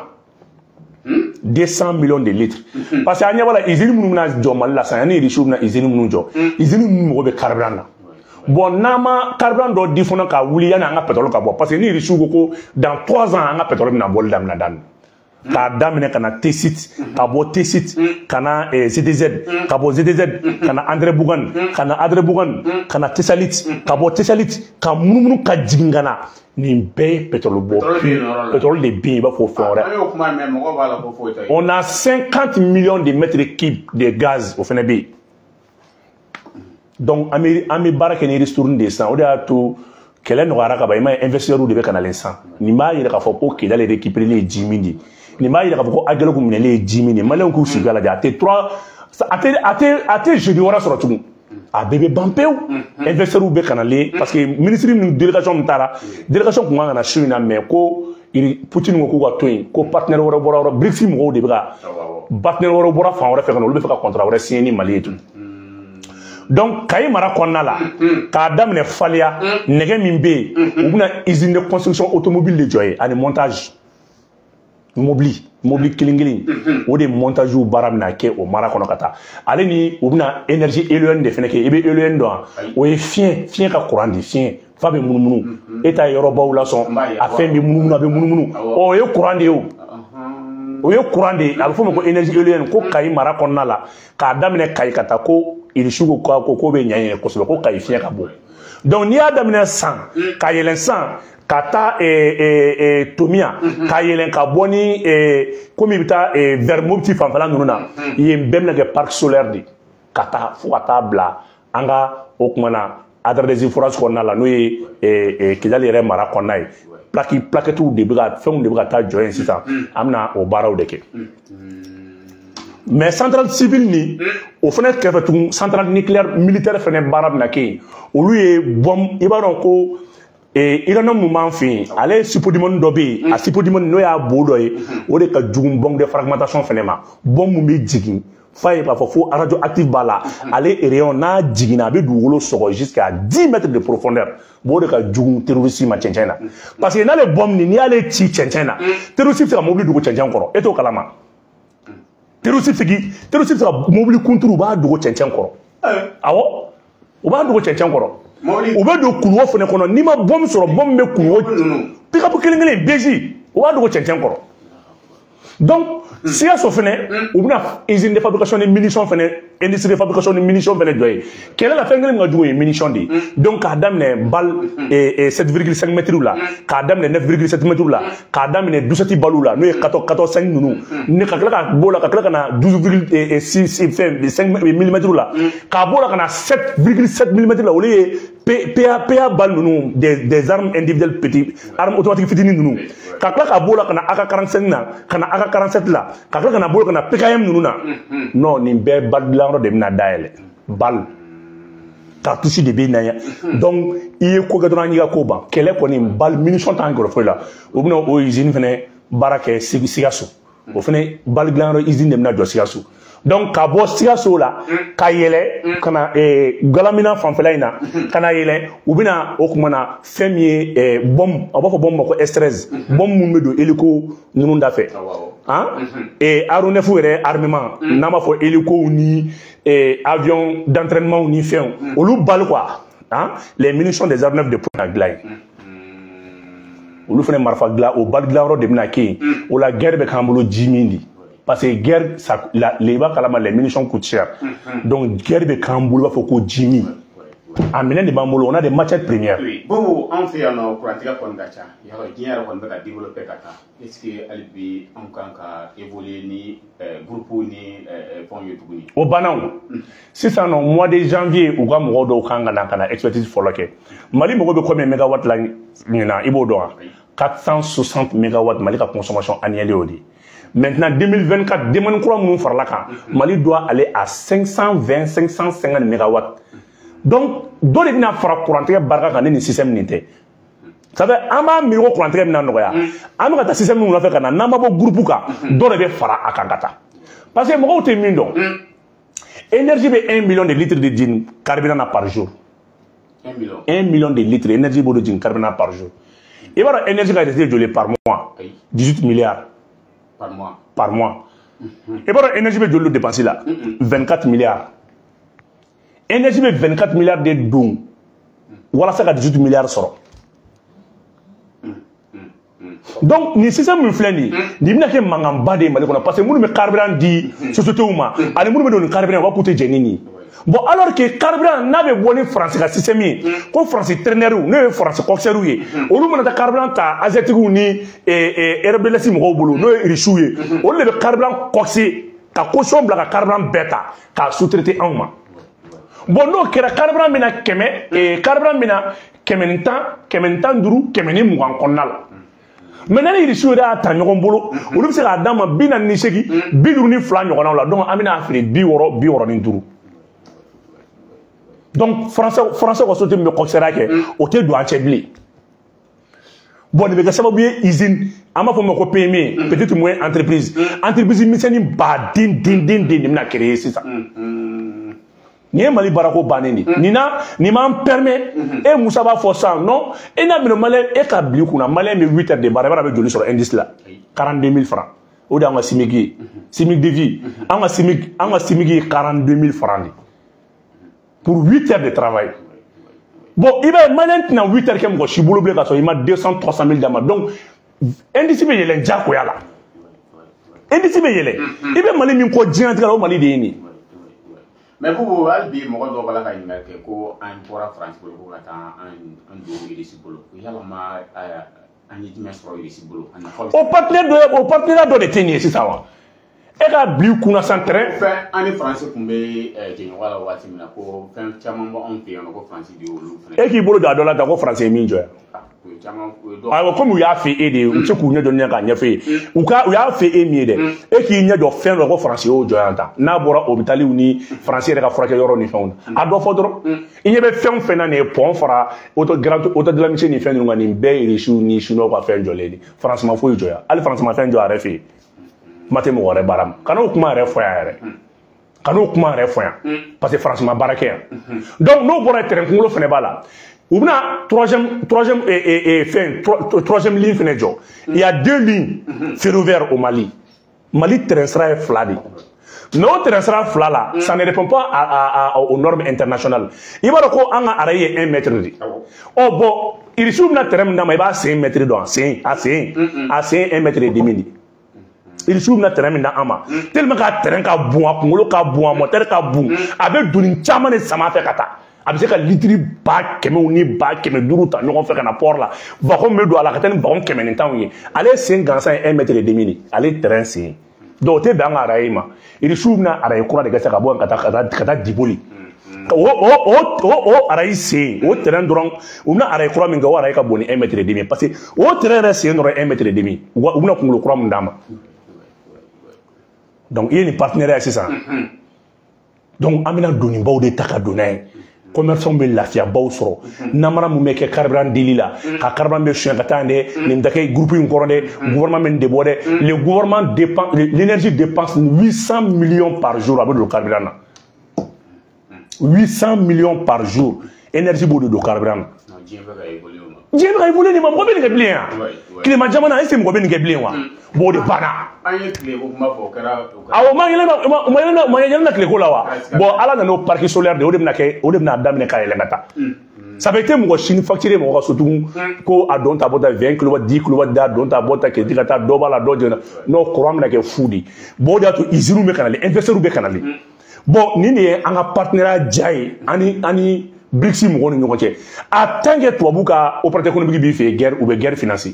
200 millions de litres. Parce que an ɲɛ b'a la usine minnu bɛna jɔ Mali la sisan, ani Irisiw bɛna usine minnu jɔ, usine ninnu mago bɛ carburant na. Bon, n'an ma carburant dɔ di fana ka wuli yanni an ka pétrole ka bɔ, parce que ni Irisiw ko ko dans 3 ans an ka pétrole bɛna bɔli daminɛ. K'a daminɛ ka na Tessit, ka bɔ Tessit ka na ZTZ, ka bɔ ZTZ ka na André Bougane, ka na André Bougane ka na Tessalit, ka bɔ Tessalit ka munumunu ka jigin ka na. Nin bɛɛ ye pétrole bɔ, pétrole de bɛ yen, i b'a fɔ fɛn wɛrɛ. On a 50 millions de mètres cubes de gaz o fɛnɛ bɛ yen. Donc an bɛ baara kɛ ni ristourne de ye sisan, o de y'a to kɛlɛ nɔgɔyara ka ban. I m'a ye investisseurs de bɛ ka nalen sisan. Nin b'a yira k'a fɔ ko Kidali récupéré ye ji min de ye. Nin b'a yira k'a fɔ ko Aguelhok minɛlen ye ji min de ye. Maliyɛnw k'u sigi a lajɛ, a tɛ trois, a tɛ jeudi wɛrɛ sɔrɔ tugun. A bɛɛ bɛ ban pewu. Investisseurs bɛ ka nalen, parce que ministre ni délégation min taara, délégation kun kan ka na su in na, mais ko Poutine ko k'u ka to yen, ko partenaire wɛrɛ bɔra yɔrɔ, BRICS mɔgɔw de bɛ ka partenaire wɛrɛ bɔra fan wɛrɛ fɛ ka na, olu bɛ fɛ ka contrat wɛrɛ signer ni Mali ye tun. Donc Kayi mara kɔnɔna la, k'a daminɛ Faliya, nɛgɛ min bɛ yen, u bɛna usine de construction automobile de jɔ yen ani montage mobili kelen kelen, o de montage baara bɛna kɛ o mara kɔnɔ ka taa. Ale ni u bɛna énergie éolienne de fɛnɛ kɛ. I bɛ éolienne dɔn wa? O ye fiɲɛ ka courant di, fiɲɛ fa bɛ munumunu, e ta ye yɔrɔbaw la sɔn, a fɛn bɛ munumunu, a bɛ munumunu, o ye courant de ye o. O ye courant de ye, a bɛ f'o ma ko énergie éolienne. Ko Kayi mara kɔnɔna la, k'a daminɛ Kayi ka taa, ko Irisiw ko ko bɛ ɲɛ yen kosɛbɛ, ko Kayi fiɲɛ ka bon. Donc n'i y'a daminɛ san ka yɛlɛn san ka taa Tomia, ka yɛlɛn ka bɔ ni komi i bɛ taa vers Mopti fanfɛla ninnu na, yen bɛɛ bɛna kɛ parc solaire de, ka taa fo ka taa bila an ka o kuma na Adresi forage kɔnɔna la, n'o ye Kidali yɛrɛ mara kɔnɔna ye. Plaquettes de bɛ ka fɛnw de bɛ ka taa jɔ yen sisan, an bɛna o baaraw de kɛ. Mais centrale civile ni o fana kɛrɛfɛ tugun, centrale nucléaire militaire fana baara bɛna kɛ yen. Olu ye bombe, i b'a dɔn ko uranium mun b'an fɛ yen, ale supodimoni dɔ bɛ yen, a supodimoni n'o y'a bo dɔ ye, o de ka jugu bombe de fragmentation fana ma. Bombe mun bɛ jigin f'a ye k'a fɔ fo radioactif b'a la, ale rayon n'a jiginna a bɛ dugukolo sɔgɔ jusqu'à 10 mètres de profondeur. Bon, o de ka jugu terroriste ma cɛncɛn na, parce que n'ale bombe nin, n'i y'ale ci cɛncɛn na, terroriste bɛ se ka mobili dogo cɛncɛn kɔrɔ, e t'o kalama. Terroriste bɛ se ka mobili kunturu, u b'a dogo cɛncɛn kɔrɔ. Awɔ, u b'a dogo cɛncɛn kɔrɔ. U bɛ don kuluwo fana kɔnɔ, n'i ma bombe sɔrɔ, bombe bɛ kuluwo pick-up kelen kelen BJ, u b'a dogo cɛncɛn kɔrɔ. Donc Sikaso fɛnɛ, u bɛna usine de fabrication de munitions fɛnɛ, industrie de fabrication de munitions fɛnɛ jɔ yen. Kɛlɛ la fɛn kelen min ka jugu ye munitions de ye. Donc k'a daminɛ balle 7,5 mètres la, k'a daminɛ 9,7 mètres la, k'a daminɛ 17 balles la, n'o ye 14,5 ninnu, ni ka tila ka b'o la ka tila ka na 12,6 fɛn 5 millimètres la, k'a b'o la ka na 7,7 millimètres la, olu ye PA balle ninnu, des armes individuelles petites, armes automatiques fitinin ninnu, ka tila ka b'o la ka na AK-45 na, ka na AK-47 la, ka tila ka na b'o la ka na PKM ninnu na. Non, nin bɛɛ balle dilanyɔrɔ de bɛna dayɛlɛ, balle cartouche de bɛ na yan. Donc i ye ko kɛ dɔrɔn an y'i ka ko ban. Kɛlɛ kɔni, balle munition t'an kɔrɔ foyi la. U bɛna o usine fɛnɛ baara kɛ Sikaso. O fana balle dilanyɔrɔ usine de bɛna jɔ Sikaso. Donc ka bɔ Sikaso la ka yɛlɛ ka na Galamina fanfɛla in na ka na yɛlɛ, u bɛna o kuma na fɛn min ye bombe, a b'a fɔ bombe ma ko S13, bombe mun bɛ don hélico ninnu da fɛ, han, aéronef yɛrɛ armement, n'an b'a fɔ hélico ni avion d'entraînement ni fɛnw, olu bali quoi, hein, les munitions des aéronefs de pointe dilan yen. Olu fana marifa dilan, o bali dilanyɔrɔ de bɛna kɛ yen. O la guerre bɛ k'an bolo ji min di, parce que guerre, ça, la, les b'a kalama, les munitions coûtent cher. Donc guerre bɛ k'an bolo, i b'a fɔ ko ji min. A minɛn de b'an bolo, on a des matières premières. Oui, Bobo, an fɛ yan nɔ, kurantigɛ kɔni ka ca. Yarɔ, diɲɛ yɛrɛ kɔni bɛ ka développer ka taa. Est-ce que hali bi anw kan ka évoluer ni groupe ni fɛnw ye tuguni? O banna o. Sisan nɔ, mois de janvier, u ka mɔgɔw dɔw kan ka na expertise fɔlɔ kɛ. Mali mago bɛ combien mégawatt la ɲinan, i b'o dɔn wa? 460 mégawatts, Mali ka consommation annuelle y'o de ye. Maintenant, 2024, demande kura minnu farala kan, Mali doit aller à 520, 550 mégawatts. Donc dɔ de bɛna fara kurantigɛ barika kan ni nin système nin tɛ. Ça fait an b'a miiri ko kurantigɛ bɛna nɔgɔya. An bɛ ka taa système min nɔfɛ ka na, n'an ma bɔ groupe kan, dɔ de bɛ fara a kan ka taa. Parce que mɔgɔw tɛ min dɔn, énergie bɛ 1 million de litres de jigin carburant na par jour. 1 million. 1 million de litres énergie b'o de jigin carburant par jour. I b'a dɔn énergie ka recette joli par mois? 18 milliards. Par mois. Par mois. I b'a dɔn énergie bɛ joli dépenser la? 24 milliards. Énergie bɛ 24 milliards de don walasa ka 18 milliards sɔrɔ. Donc nin système min filɛ nin ye, nin bɛna kɛ mankanba de ye Mali kɔnɔ, parce que minnu bɛ carburant di sociétés ma ani minnu bɛ don nin carburant, u b'a k'u tɛ jɛn ni nin ye. Bon, alors que carburant n'a bɛ bɔ ni Faransi ka système ye, ko Faransi traîneur, n'o ye Faransi coxeur ye, olu mana taa carburant ta asiatique ni Europe de l'Est mɔgɔw bolo, n'o ye Russiw ye, olu de bɛ carburant coxer ka caution bila ka carburant bɛɛ ta k'a sous-traiter anw ma. Bon, n'o kɛra, carburant bɛna 100, carburant bɛna 110, 115, 120 kɔnɔna la. Maintenant, ni Russiw yɛrɛ y'a ta ɲɔgɔn bolo, olu bɛ se k'a d'an ma 48, 52 ɲɔgɔnnaw la. Donc an bɛna feere 60, 65. Donc français ka société min bɛ coxeur kɛ, o tɛ don an cɛ bilen. Bon, nin bɛ kɛ sababu ye usine, an b'a fɔ min ma ko PME, petite moyenne entreprise, entreprise misɛnnin baden den den den de bɛna créer sisan. Nin ye Mali baarako bannen de. Nin na, nin m'an permet. E Musa b'a fɔ sisan non, e n'a minɛ malien, e ka bila i kunna, malien bɛ 8 heures de baara, i b'a dɔn a bɛ joli sɔrɔ indice la? 42 000 francs. O de y'an ka SMIG ye, SMIG de vie. An ka SMIG ye 42 000 francs de pour 8 heures de travail. Bon, i b'a ye, malien tɛna 8 heures kɛ mɔgɔ si bolo bilen k'a sɔrɔ i ma 200, 300 000 d'a ma. Donc indice bɛ yɛlɛn diyagoya la, indice bɛ yɛlɛn. I bɛ Mali min kɔ diɲɛlatigɛ la, o Mali de ye nin ye. Mais Bobo, hali bi mɔgɔ dɔw b'a la ka ɲininkali kɛ ko an bɔra Faransi bolo ko ka taa an don Irisi bolo. Yalama an ye jumɛn sɔrɔ Irisi bolo? A nafa bɛ O partenaire dɔ, o partenariat dɔ de tɛ nin ye sisan wa? E ka bila i kunna san terrain. Fɛn an ni Faransi tun bɛ jɛɲɔgɔnya la waati min na, ko fɛn caman bɔ anw fɛ yan nɔ ko Faransi de y'olu fɛnɛ. E k'i bolo don a dɔ la tan ko Faransi ye min jɔ yan. O ye caman, o ye dɔ. Ayiwa, komi u y'a fɛ e de ye, u tɛ se k'u ɲɛ jɔ ni k'a ɲɛfɔ e ye. U y'a fɛ e min ye dɛ, e k'i ɲɛ jɔ fɛn dɔ ko Faransi y'o jɔ yan tan, n'a bɔra hôpitaliw ni Faransi yɛrɛ ka furakɛ yɔrɔ ni fɛnw na, a dɔ fɔ dɔrɔn. I ɲɛ bɛ fɛn o fɛn na nin ye, pont fara auto grand auto de l'amitié ni fɛn ninnu kan, nin bɛɛ ye Russiw ni Chinois ka fɛn jɔlen de. Faransi ma foyi jɔ yan, hali Faransi ma fɛn jɔ a yɛrɛ fɛ yen. Kuma tɛ mɔgɔ wɛrɛ baara ma. Kan'o kuma yɛrɛ fɔ yan yɛrɛ, kan'o kuma yɛrɛ fɔ yan, parce que Faransi ma baara kɛ yan. Donc n'o bɔra yen, terrain kunkolo fɛnɛ b'a la. U bɛna troisième fɛn, troisième ligne fɛnɛ jɔ. Il y a deux lignes ferroviaires au Mali. Mali train sira ye fila de ye, mais o train sira fila la, ça ne répond pas aux normes internationales. I b'a dɔn ko an ka rail ye 1 mètre de. Ɔ bon, Irisiw bɛna train min d'a ma, i b'a sen mètre dɔn, a sen 1 mètre et demi de. Irisiw bɛna train min d'an ma, tellement que train ka bon, a kunkolo ka bon, a moteur ka bon, a bɛ doni caman de sama a fɛ ka taa. A bɛ se ka litiri 100 000 ni 500 000 ta ɲɔgɔn fɛ ka na port la. Wagon bɛ don a la ka taa ni wagon 110 ye. Ale sen gansan ye 1 mètre et demi de, ale train sen. Donc o tɛ bɛn an ka rail ma. Irisiw bɛna rail kura de kɛ sisan ka bɔ yen ka taa Diboli. O rail sen, o train dɔrɔn, u bɛna rail kura min kɛ, o rail ka bon ni 1 mètre et demi, parce que o train yɛrɛ sen dɔrɔn 1 mètre et demi. U bɛna kunkolo kura min d'a ma. Donc i ye nin partenariat ye sisan. Donc an bɛna donibaw de ta ka don n'a ye. Commerçant bɛ lafiyabaw sɔrɔ namara mun bɛ kɛ carburant dili la ka carburant bɛ suɲɛ ka taa dɛ nin tɛ kɛ groupe in kɔrɔ dɛ gouvernement bɛ nin de bɔ dɛ le gouvernement dépense l'énergie dépense 800 millions par jour a bɛ don carburant na 800 millions par jour énergie b'o de don carburant na diɲɛ bɛ ka évoluer o ma diɲɛ bɛ ka évoluer nin ma mɔgɔ bɛ nin kɛ bilen yan tilema jamana est-ce que mɔgɔ bɛ nin kɛ bilen wa bon o de banna an ye tile ko kuma fɔ o kɛra awɔ ma yɛlɛma tile ko la wa bon ala nana o parc solaire de o de bɛna kɛ o de bɛna daminɛ ka yɛlɛn ka taa ça fait que mɔgɔ si ni facture mɔgɔ ka so tugun ko a don ta bɔ ta 20 kilowatt 10 kilowatt da don ta bɔ ta crédit ka taa dɔ b'a la dɔ jiginna non courant bɛna kɛ fu de bon o de y'a to usines bɛ ka nalen investisseurs bɛ ka nalen bon nin de ye an ka partenariat diya ye ani BRICS mɔgɔw ni ɲɔgɔn cɛ a tant que tubabu ka opérateur économique b'i fɛ yen guerre u bɛ guerre financer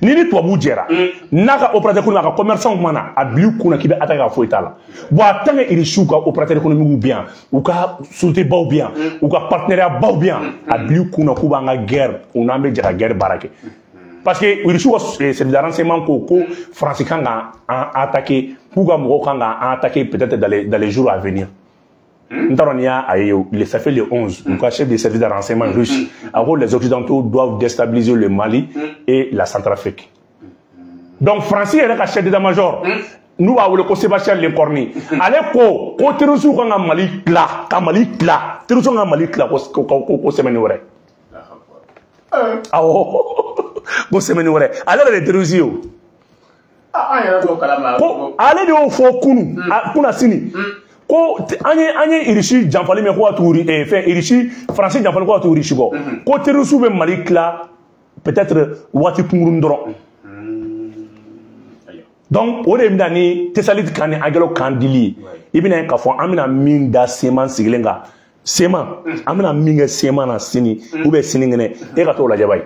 ni tubabu jɛra n'a ka opérateur économique a ka commerçant ma na a bil'i kunna k'i bɛ attaquer ka foyi t'a la bon a tant que Irisiw ka opérateur économique bɛ yan u ka société baw bɛ yan u ka partenariat baw bɛ yan a bil'i kunna k'u b'an ka guerre u n'an bɛ jɛ ka guerre baara kɛ parce que Irisiw ka service de renseignement ko France kan ka an attaquer k'u ka mɔgɔw kan ka an attaquer peut-être dans les jours à venir n t'a dɔn n'i y'a ye ça fait le 11 u ka chef de service de renseignement russe a ko les occidentaux doivent déstabiliser le Mali et la Centrafrique donc France yɛrɛ ka chef d'état-major n'u b'a wele ko Sébastien Lecornu ale ko terroristes kan ka Mali tila ka Mali tila terroristes kan ka Mali tila ko semaine wɛrɛ awɔ ko semaine wɛrɛ ale yɛrɛ de ye terroriste ye o ko ale de y'o fɔ kunu kunna sini ko an ye Irisi janfali min ko ka tugu fɛn Irisi Faransi janfali ko ka tugu Irisi kɔ ko terroriste bɛ Mali tila peut-être waati kunkurunnin dɔrɔn donc o de bɛ na ni Tessalit kan ni Aguelhok kan dili ye i bɛna ye k'a fɔ an bɛna min da CMA sigilen kan CMA an bɛna min kɛ CMA na sini ou bien sinikɛnɛ e ka t'o lajɛ bayi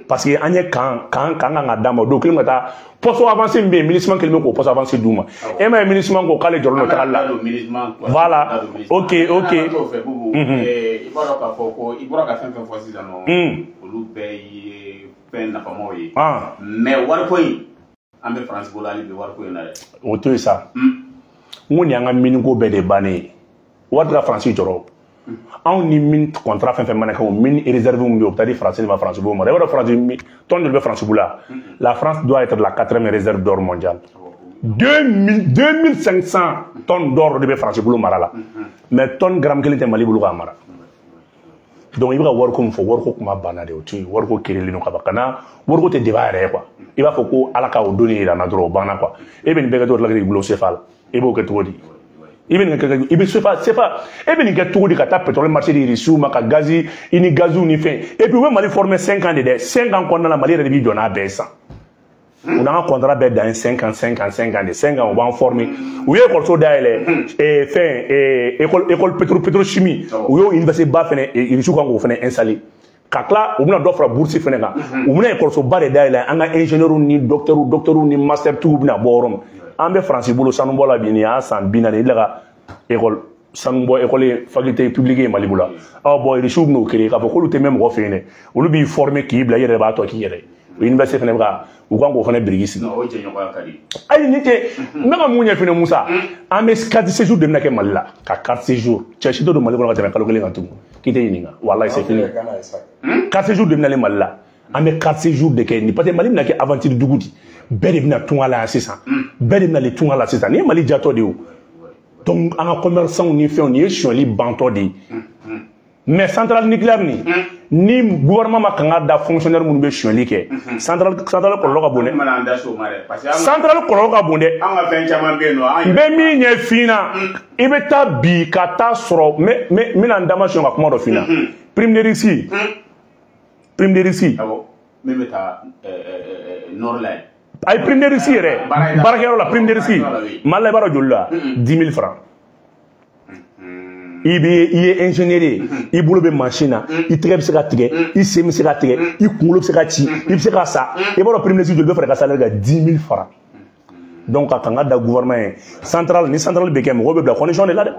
parce que an ye kan kan ka d'a ma o don kelen ka taa poste avancé min bɛ yen MINUSMA kelen bɛ k'o poste avancé d'u ma e ma ye MINUSMA ko k'ale jɔlen don tagali la voilà ok. I b'a dɔn k'a fɔ ko i bɔra ka fɛn fɛn fɔ sisan nɔ olu bɛɛ ye fɛn nafamaw ye mais wariko in an bɛ Faransi bolo hali bi wariko in na dɛ. O to yen sa n ko nin y'an ka miniko bɛɛ de bannen ye wari tɛ ka Faransi jɔrɔ anw ni mine contrat fɛn fɛn mana kɛ o mine réserve min bɛ yen o bɛ taa di Faransi de ma Faransi b'o mara i b'a dɔn Faransi tɔn joli bɛ Faransi bolo yan la France doit être la quatrième réserve d'or mondiale 2500 tonnes d'or de bɛ Faransi bolo mara la mais tonne gramme kelen tɛ Mali bolo k'a mara donc i bɛ ka wariko min fɔ wariko kuma banna de o to yen wariko kerelen don ka ban kana wariko tɛ débat yɛrɛ ye quoi i b'a fɔ ko ala ka o donni yira n na dɔrɔn o banna quoi e bɛ nin bɛɛ kɛ cogo di k'i bolo CFA la e b'o kɛ cogo di i bɛ nin kɛ i bɛ CFA e bɛ nin kɛ cogo di ka taa pétrole marché di Russiw ma ka gazi i ni gaziw ni fɛn et puis u bɛ Mali former 5 ans de dɛ 5 ans kɔnɔna la Mali yɛrɛ de b'i jɔ n'a bɛɛ ye sisan u n'an ka contrat bɛɛ dan ye 5 ans 5 ans 5 ans de 5 ans u b'an former u ye école dayɛlɛ fɛn école pétrochimie u y'o université ba fɛnɛ Russiw kan k'o fɛnɛ installer ka tila u bɛna dɔ fara bourse fɛnɛ kan u bɛna école ba de dayɛlɛ an ka ingénieurs ni docteurs ni master tigiw bɛna bɔ yɔrɔ min an bɛ Faransi bolo sanubɔ la bi nin y'a san 40 i ka école sanubɔ école faculté publique ye Mali bolo ɔ bon Russiw bɛn'o créer k'a fɔ k'olu tɛ mɛn mɔgɔ fɛ yen dɛ olu b'i former k'i bila i yɛrɛ b'a tɔ k'i yɛrɛ ye o université fɛnɛ bɛ ka u kan k'o fɛnɛ biriki sigi. O jɛɲɔgɔnya ka di. Ayi ni tɛ n bɛ ka mun ɲɛf'i ɲɛna Musa an bɛ carte séjour de bɛna kɛ Mali la ka carte séjour cɛ si tɛ don Mali kɔnɔ ka tɛmɛ kalo kelen kan tugun k'i tɛ ɲininka walayi c'est fini carte séjour de bɛna ne Mali la an bɛ carte séjour de kɛ nin parce que Mali bɛna kɛ aventure dugu di bɛɛ de bɛna tunga la yan sisan bɛɛ de bɛna le tunga la sisan nin ye Mali jatɔ de ye o donc an ka commerçant ni fɛnw nin ye sonyali bantɔ de ye mais centrale nucléaire nin ni gouvernement ma kan ka da fonctionnaire minnu bɛ sonyali kɛ centrale kɔlɔlɔ ka bon dɛ centrale kɔlɔlɔ ka bon dɛ an ka fɛn caman bɛ yen nɔ n bɛ min ɲɛ f'i ɲɛna i bɛ taa bi ka taa sɔrɔ n bɛna n dama sɔn ka kuma dɔ f'i ɲɛna prime de risque prime de risque awɔ min bɛ taa nord la yen ayi prime de risque yɛrɛ baarakɛyɔrɔ la prime de risque Mali la i b'a dɔn joli la 10 000 francs i bɛ i ye ingénieur ye i bolo bɛ mansin na i tɛgɛ bɛ se ka tigɛ i sen bɛ se ka tigɛ i kunkolo bɛ se ka ci i bɛ se ka sa i b'a dɔn prime de risque joli bɛ fara i ka salaire kan 10 000 francs donc ka kan ka da gouvernement ye centrale ni centrale bɛ kɛ mɔgɔw bɛ bila condition de la dɛ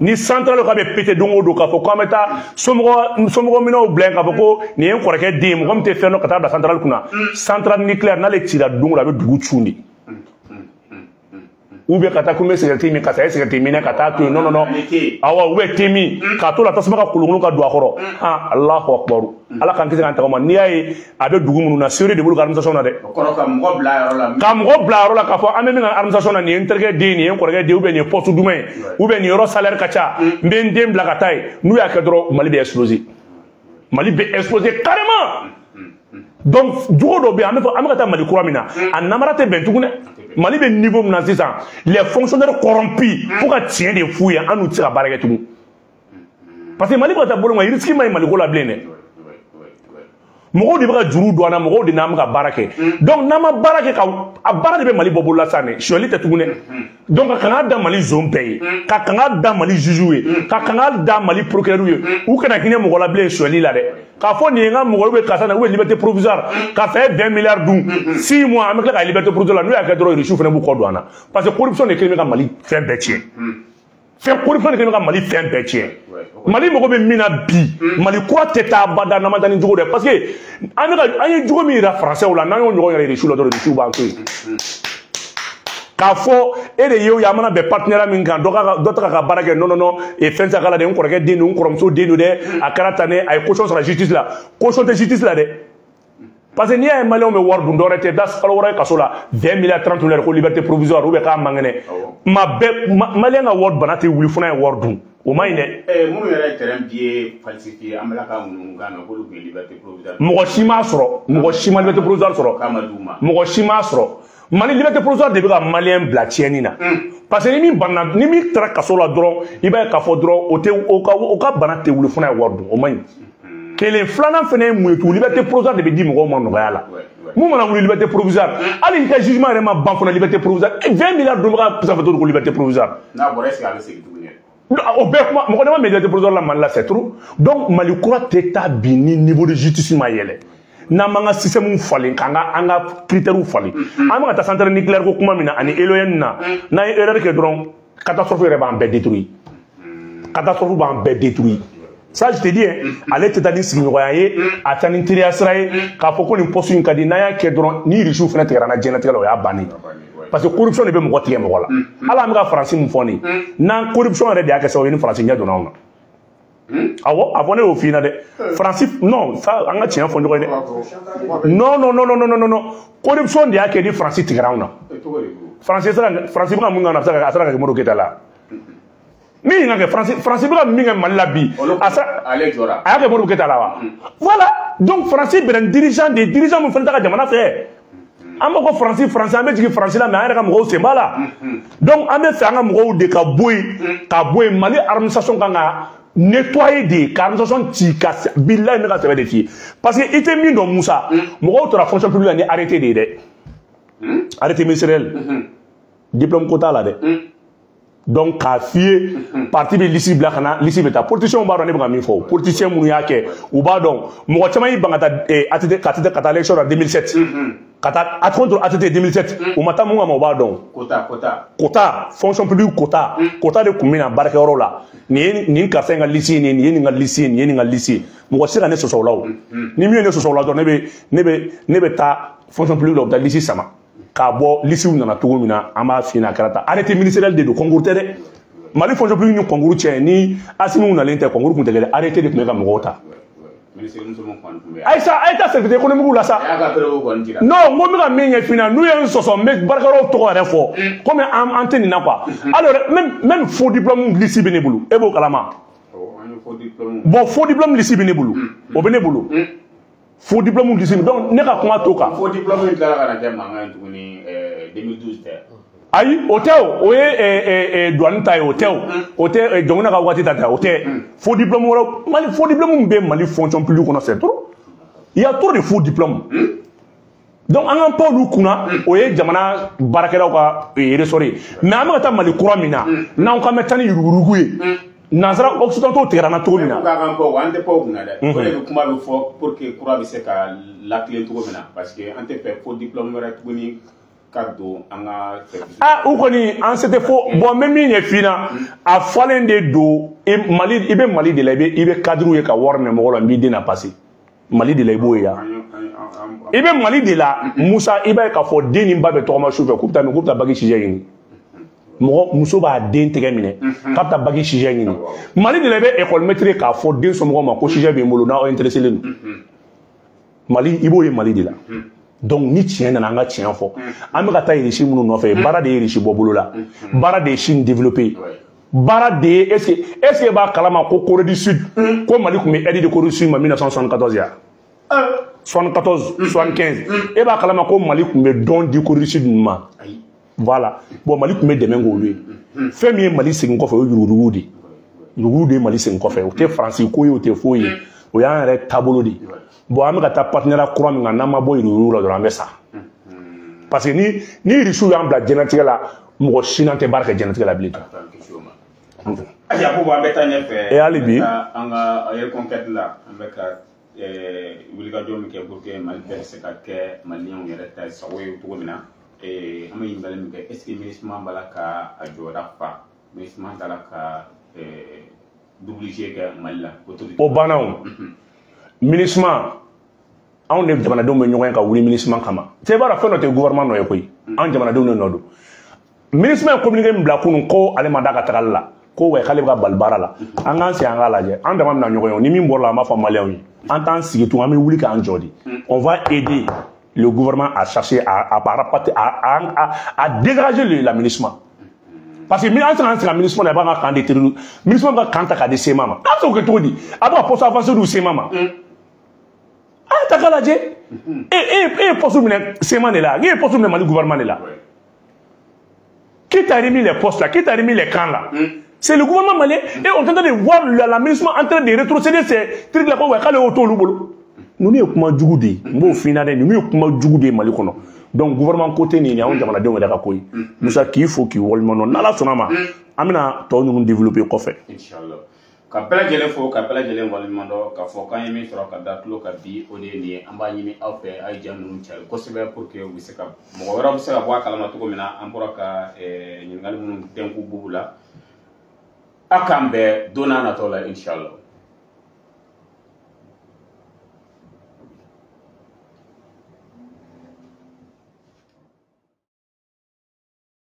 ni centrale k'a bɛ péter don o don k'a fɔ k'an bɛ taa somɔgɔ minɛnw bila yen k'a fɔ ko nin ye n kɔrɔkɛ den ye mɔgɔ min tɛ fɛn dɔn ka taa bila centrale kunna centrale nucléaire n'ale cira don o don a bɛ dugu cun de. Ou bien ka taa ko n bɛ cigarette min, karisa ye cigarette minɛ ka taa to yen, non non non, awɔ, ou bien thé min k'a to la tasuma ka kolonkolon ka don a kɔrɔ. Han, Alahu akibaru, Ala k'an kisi k'an tagama. N'i y'a ye a bɛ dugu minnu na, seere de b'olu ka administration na dɛ. Kɔrɔ ka mɔgɔ bila yɔrɔ la. Ka mɔgɔ bila yɔrɔ la k'a fɔ an bɛ min ka administration na, nin ye n terikɛ den, nin ye n kɔrɔkɛ den, ou bien nin ye poste duman ye, ou bien nin yɔrɔ salaire ka ca, n bɛ n den bila ka taa yen. N'u y'a kɛ dɔrɔn, Mali bɛ exploser, Mali bɛ exploser carrément. Donc jogo dɔ bɛ yen, an bɛ fɔ an bɛ ka taa Mali kura min na, a namara tɛ bɛn tugun dɛ. Mali bɛ niveau min na sisan, les fonctionnaires corrompus, fo ka tiɲɛ de f'u ye, an n'u tɛ se ka baara kɛ tugun, parce que Mali bɛ ka taa bolo ma, risque ma ɲi Maliko la bilen dɛ. Mɔgɔw de bɛ ka juru don an na, mɔgɔw de n'an bɛ ka baara kɛ. Donc n'an ma baara kɛ, ka a baara de bɛ Mali bɔ bolo la sisan dɛ, sonyali tɛ tugun dɛ. Donc ka kanga da Mali zone bɛɛ ye, ka kanga da Mali juge ye, ka kanga da Mali procureur ye, u kana hinɛ mɔgɔ la bilen sonyali la dɛ. K'a fɔ nin ye n ka mɔgɔ bɛ karisa na, ou bien liberté provisoire, karisa ye 20 milliards dun, 6 mois, an bɛ tila ka liberté provisoire la. N'u y'a kɛ dɔrɔn, Russiw fana b'u kɔ don an na, parce que corruption de kelen bɛ ka Mali fɛn bɛɛ tiɲɛ. Fɛn corruption de kelen bɛ ka Mali fɛn bɛɛ tiɲɛ. Mali mago bɛ min na bi, Mali kura tɛ taa abada n'an ma taa ni jogo dɛ, parce que an bɛ ka an ye jogo min yira Français la, n'an y'o ɲɔgɔn yɛrɛ Russiw la dɔrɔn, Russiw b'an to yen. K'a fɔ e de ye o ye, an mana bɛn partenariat min kan, dɔ ka dɔ ta ka baara kɛ, non non non, e fɛn tɛ k'a la dɛ, n kɔrɔkɛ den don, n kɔrɔmuso den don dɛ, a kɛra tan dɛ, a ye caution sɔrɔ justice la. Caution tɛ justice la dɛ, parce que n'i y'a ye Maliyɛnw bɛ wari dun, dɔwɛrɛ tɛ, da kalo wɔɔrɔ ye kaso la, 20 milliards, 30 milliards, ko liberté provisoire, ou bien k'a man kɛnɛ. Kuma bɛɛ Maliyɛn ka wari bana tɛ wuli fo n'a ye wari dun, o ma ɲi dɛ. Minnu yɛrɛ ye terrain billet falsifié, an bɛ ka ŋunuŋunu mɛn k'olu tun ye liberté provisoire. Mɔgɔ si m'a sɔrɔ, mɔgɔ si ma liberté provisoire sɔrɔ. K'a ma d'u ma. Mɔgɔ si m'a sɔrɔ. Mali liberté provisoire de bɛ ka Maliyɛn bila tiɲɛni na, parce que ni min banna, ni min taara kaso la dɔrɔn, i b'a ye k'a fɔ dɔrɔn o tɛ o ka bana tɛ wuli fo n'a ye wari dun, o ma ɲi. Kelen filanan fana ye mun ye tugun? Liberté provisoire de bɛ di mɔgɔw ma nɔgɔya la. Mun mana wuli liberté provisoire, hali i ka jugement yɛrɛ ma ban fana, liberté provisoire, 20 milliards dunbaga sanfɛ to ko liberté provisoire. N'a bɔra, est ce que a bɛ segin tuguni? O bɛɛ kuma, mɔgɔ dama bɛ liberté provisoire la Mali la, c'est trop. Donc Mali kura tɛ taa bi ni niveau de justice ma yɛlɛ, n'an m'an ka système falen, k'an ka an ka critères falen. An bɛ ka taa centrale nucléaire ko kuma min na ani éolienne na, n'an ye erreur kɛ dɔrɔn, catastrophe yɛrɛ b'an bɛɛ détruire, catastrophe b'an bɛɛ détruire. Ça, je te dis hein, ale tɛ taa ni sigiɲɔgɔnya ye, a taa ni teriya sira ye, k'a fɔ ko nin poste in ka di. N'an y'a kɛ dɔrɔn, ni Russiw fana tigɛra an na diɲɛlatigɛ la, o y'a bannen, parce que corruption de bɛ mɔgɔ tigɛ mɔgɔ la. Hali an bɛ ka Faransi mun fɔ nin, n'an corruption yɛrɛ de y'a kɛ sababu ye ni Faransi ɲɛ donna anw na. Awɔ, a fɔ ne y'o f'i ɲɛna dɛ. Faransi, non, ça, an ka tiɲɛ fɔ ɲɔgɔn ye dɛ. Non non non non non non, corruption de y'a kɛ ni Faransi tigɛra anw na. Faransi sera, Faransi bɛ ka mun kɛ, a bɛ se ka a sera ka kɛ Modibo Keyita la min ka kɛ. Faransi bɛ ka min kɛ Mali la bi, a sera ale jɔra. A y'a kɛ Modibo Keyita la wa? Voilà. Donc Faransi bɛna ni dirigeant de ye, dirigeant min fana t'a ka jamana fɛ. An b'a fɔ Faransi, Faransi, an bɛ jigin Faransi la, mais an yɛrɛ ka mɔgɔw sen b'a la. Donc an bɛ fɛ an ka mɔgɔw de ka bɔ yen, ka bɔ yen. Mali administration kan ka nettoyer de, ka administration ci ka bilayi. Ne ka sɛbɛn de f'i ye, parce que i tɛ min dɔn, Musa, mɔgɔw tora fonction publique la ni arrêté de ye dɛ, arrêté ministériel, diplôme ko t'a la dɛ. Donc k'a f'i ye, parti bɛ liste bila ka na, liste bɛ taa. Politiciens b'a dɔn ne bɛ ka min fɔ, politicien minnu y'a kɛ, u b'a dɔn. Mɔgɔ caman y'i ban ka taa ATT, ka ATT ka taa élection na 2007, ka taa contre ATT 2007, u ma taa mun kama, u b'a dɔn. Quota, quota. Quota, fonction publique quota, quota de tun bɛ na baarakɛyɔrɔ la. Nin ye nin karisa in ka liste ye, nin ye nin ka liste ye, nin ye nin ka liste ye. Mɔgɔ tɛ se ka ne sɔsɔ o la. O ni min ye ne sɔsɔ o la dɔrɔn, ne bɛ taa fonction publique la, u bɛ taa liste sama k'a bɔ. Listew nana cogo min na, an b'a f'i ɲɛna, a kɛra tan. Arrêté ministériel de don, concours tɛ dɛ. Mali fonction publique ni concours cɛ, ni Asimi nalen tɛ, concours tun tɛ kɛ dɛ, arrêté de tun bɛ ka mɔgɔw ta. Ayisa, a ye taa service économique la sa. Non, n ko n bɛ ka min ɲɛf'i ɲɛna, n'u ye n sɔsɔ, n bɛ baarakɛyɔrɔw tɔgɔ yɛrɛ fɔ, komi an tɛ nin na quoi. Alors même faux diplôme liste bɛ ne bolo, e b'o kalama. Bon, faux diplôme liste bɛ ne bolo, o bɛ ne bolo, faux diplôme liste. Donc ne ka kuma to kan. Faux diplôme in tilala ka na kɛ mankan ye tuguni 2012 tɛ? Ayi, o tɛ, o ye douane ta ye, o tɛ, o tɛ Dɔnkuna ka waati ta tɛ, o tɛ. Faux diplôme wɛrɛ, Mali faux diplôme min bɛ Mali fonction publique kɔnɔ, c'est trop, il y a trop de faux diplômes. Donc an k'an pan olu kunna, o ye jamana baarakɛlaw ka ressort ye. Mais an bɛ ka taa Mali kura min na, n'an k'an bɛ taa ni yuruguyurugu ye, nansara occidentaux tigɛra an na cogo min na. K'an pan, an tɛ pan o kunna dɛ. O de bɛ kuma bɛ fɔ pour que kura bɛ se ka latilen cogo min na, parce que an tɛ fɛ faux diplôme wɛrɛ tuguni ka don an ka service. Ah, u kɔni an se tɛ fo. Bon, n bɛ min ɲɛf'i ɲɛna, a fɔlen de don Mali, i bɛ Mali de la, i bɛ cadre ye ka wari minɛ mɔgɔ la, n b'i den na passer. Mali de la, i b'o ye yan. I bɛ Mali de la, Musa, i b'a ye k'a fɔ den ni ba bɛ tɔgɔma su fɛ k'u bɛ taa min, k'u bɛ taa bac sujet ɲini. Mɔgɔ muso b'a den tɛgɛ minɛ k'a bɛ taa bac sujet ɲini. Mali de la, i bɛ école maître k'a fɔ den somɔgɔw ma ko sujet bɛ n bolo, n'aw intéressé len don. Mali, i b'o ye Mali de la. Donc ni tiɲɛ nana, an ka tiɲɛ fɔ. An bɛ ka taa Russie minnu nɔfɛ, baara de ye Russie bɔ bolo la, baara de ye Chine développé, baara de ye. Est ce que b'a kalama ko Corée du Sud, ko Mali tun bɛ aide de Corée du Sud ma 1974 ya, 74, 75? E b'a kalama ko Mali tun bɛ don di Corée du Sud ninnu ma? Voilà. Bon, Mali tun bɛ dɛmɛ k'olu ye. Fɛn min ye Mali segin kɔfɛ, o ye yuruguyurugu de ye. Yuruguyurugu de ye Mali segin kɔfɛ. O tɛ Faransi ko ye, o tɛ foyi ye, o y'an yɛrɛ taabolo de ye. Bon, an bɛ ka taa partenariat kura min kan, n'an ma bɔ yuruguyurugu la dɔrɔn, an bɛ sa, parce que ni Rusiw y'an bila diɲɛlatigɛ la, mɔgɔ si n'an tɛ baara kɛ diɲɛlatigɛ la bilen. Ayiwa Bubu, an bɛ taa ɲɛfɛ. E, hali bi. An ka reconquête la, an bɛ ka wulikajɔ min kɛ pour que Mali bɛɛ bɛ se ka kɛ maliyɛnw yɛrɛ ta sago ye cogo min na, an bɛ ɲininkali min kɛ: est ce que MINUSMA b'a la ka a jɔyɔrɔ fa? MINUSMA t'a la ka double jeu kɛ Mali la? O banna. O MINUSMA, anw de jamanadenw bɛ ɲɔgɔn ye ka wuli MINUSMA kama. Cɛ, i b'a dɔn, fɛn dɔ tɛ gouvernement nɔ ye koyi, an jamanadenw de nɔ don. MINUSMA ye communiqué min bila kunun ko ale ma da ka tagali la, ko wa k'ale bɛ ka bali baara la, an k'an sigi, an k'a lajɛ. An dama bɛna ɲɔgɔn ye. Ni min bɔra la, an b'a fɔ maliyɛnw ye. An t'an sigi tun, an bɛ wuli k'an jɔ de. On va aider le gouvernement à chercher à dégager la MINUSMA. Parce que an sera an sigi MINUSMA la, i b'a ka camp de terrorisme, MINUSMA bɛ ka camp ta k'a di CMA ma. An bɛ se k'o kɛ cogo di? A bɛ ka poste avancé d'u CMA ma. A y'a ta k'a lajɛ. E ye poste minɛ CMA de la, e ye poste minɛ Mali gouvernement de la. Qui t'a remis les postes là? Qui t'a remis les camps là? C'est le gouvernement malien. Et on est en train de voir la MINUSMA en train de rétrocéder ces trucs là. Ko k'ale y'o t'olu bolo. Ninnu ye kuma jugu de ye. N b'o f'i ɲɛna dɛ, ninnu ye kuma jugu de ye Mali kɔnɔ. Donc gouvernement ko tɛ nin ye, anw jamanadenw yɛrɛ ka ko ye. Musa, k'i fo k'i waleɲuman dɔn. N'Ala sɔnna ma, an bɛna tɔ ninnu développer kɔfɛ. Inchallah. Ka bɛɛ lajɛlen fo, ka bɛɛ lajɛlen waleɲuman dɔn, k'a fɔ k'an ye min sɔrɔ ka da tulo ka bi, o de ye nin ye. An b'a ɲini aw fɛ, a ye ja ninnu cari kosɛbɛ pour que u bɛ se ka mɔgɔ wɛrɛw bɛ se ka bɔ a kalama cogo min na. An bɔra ka ɲininkali minnu dɛnku Bubu la, aw k'an bɛn don n'a nataw la, inshallah.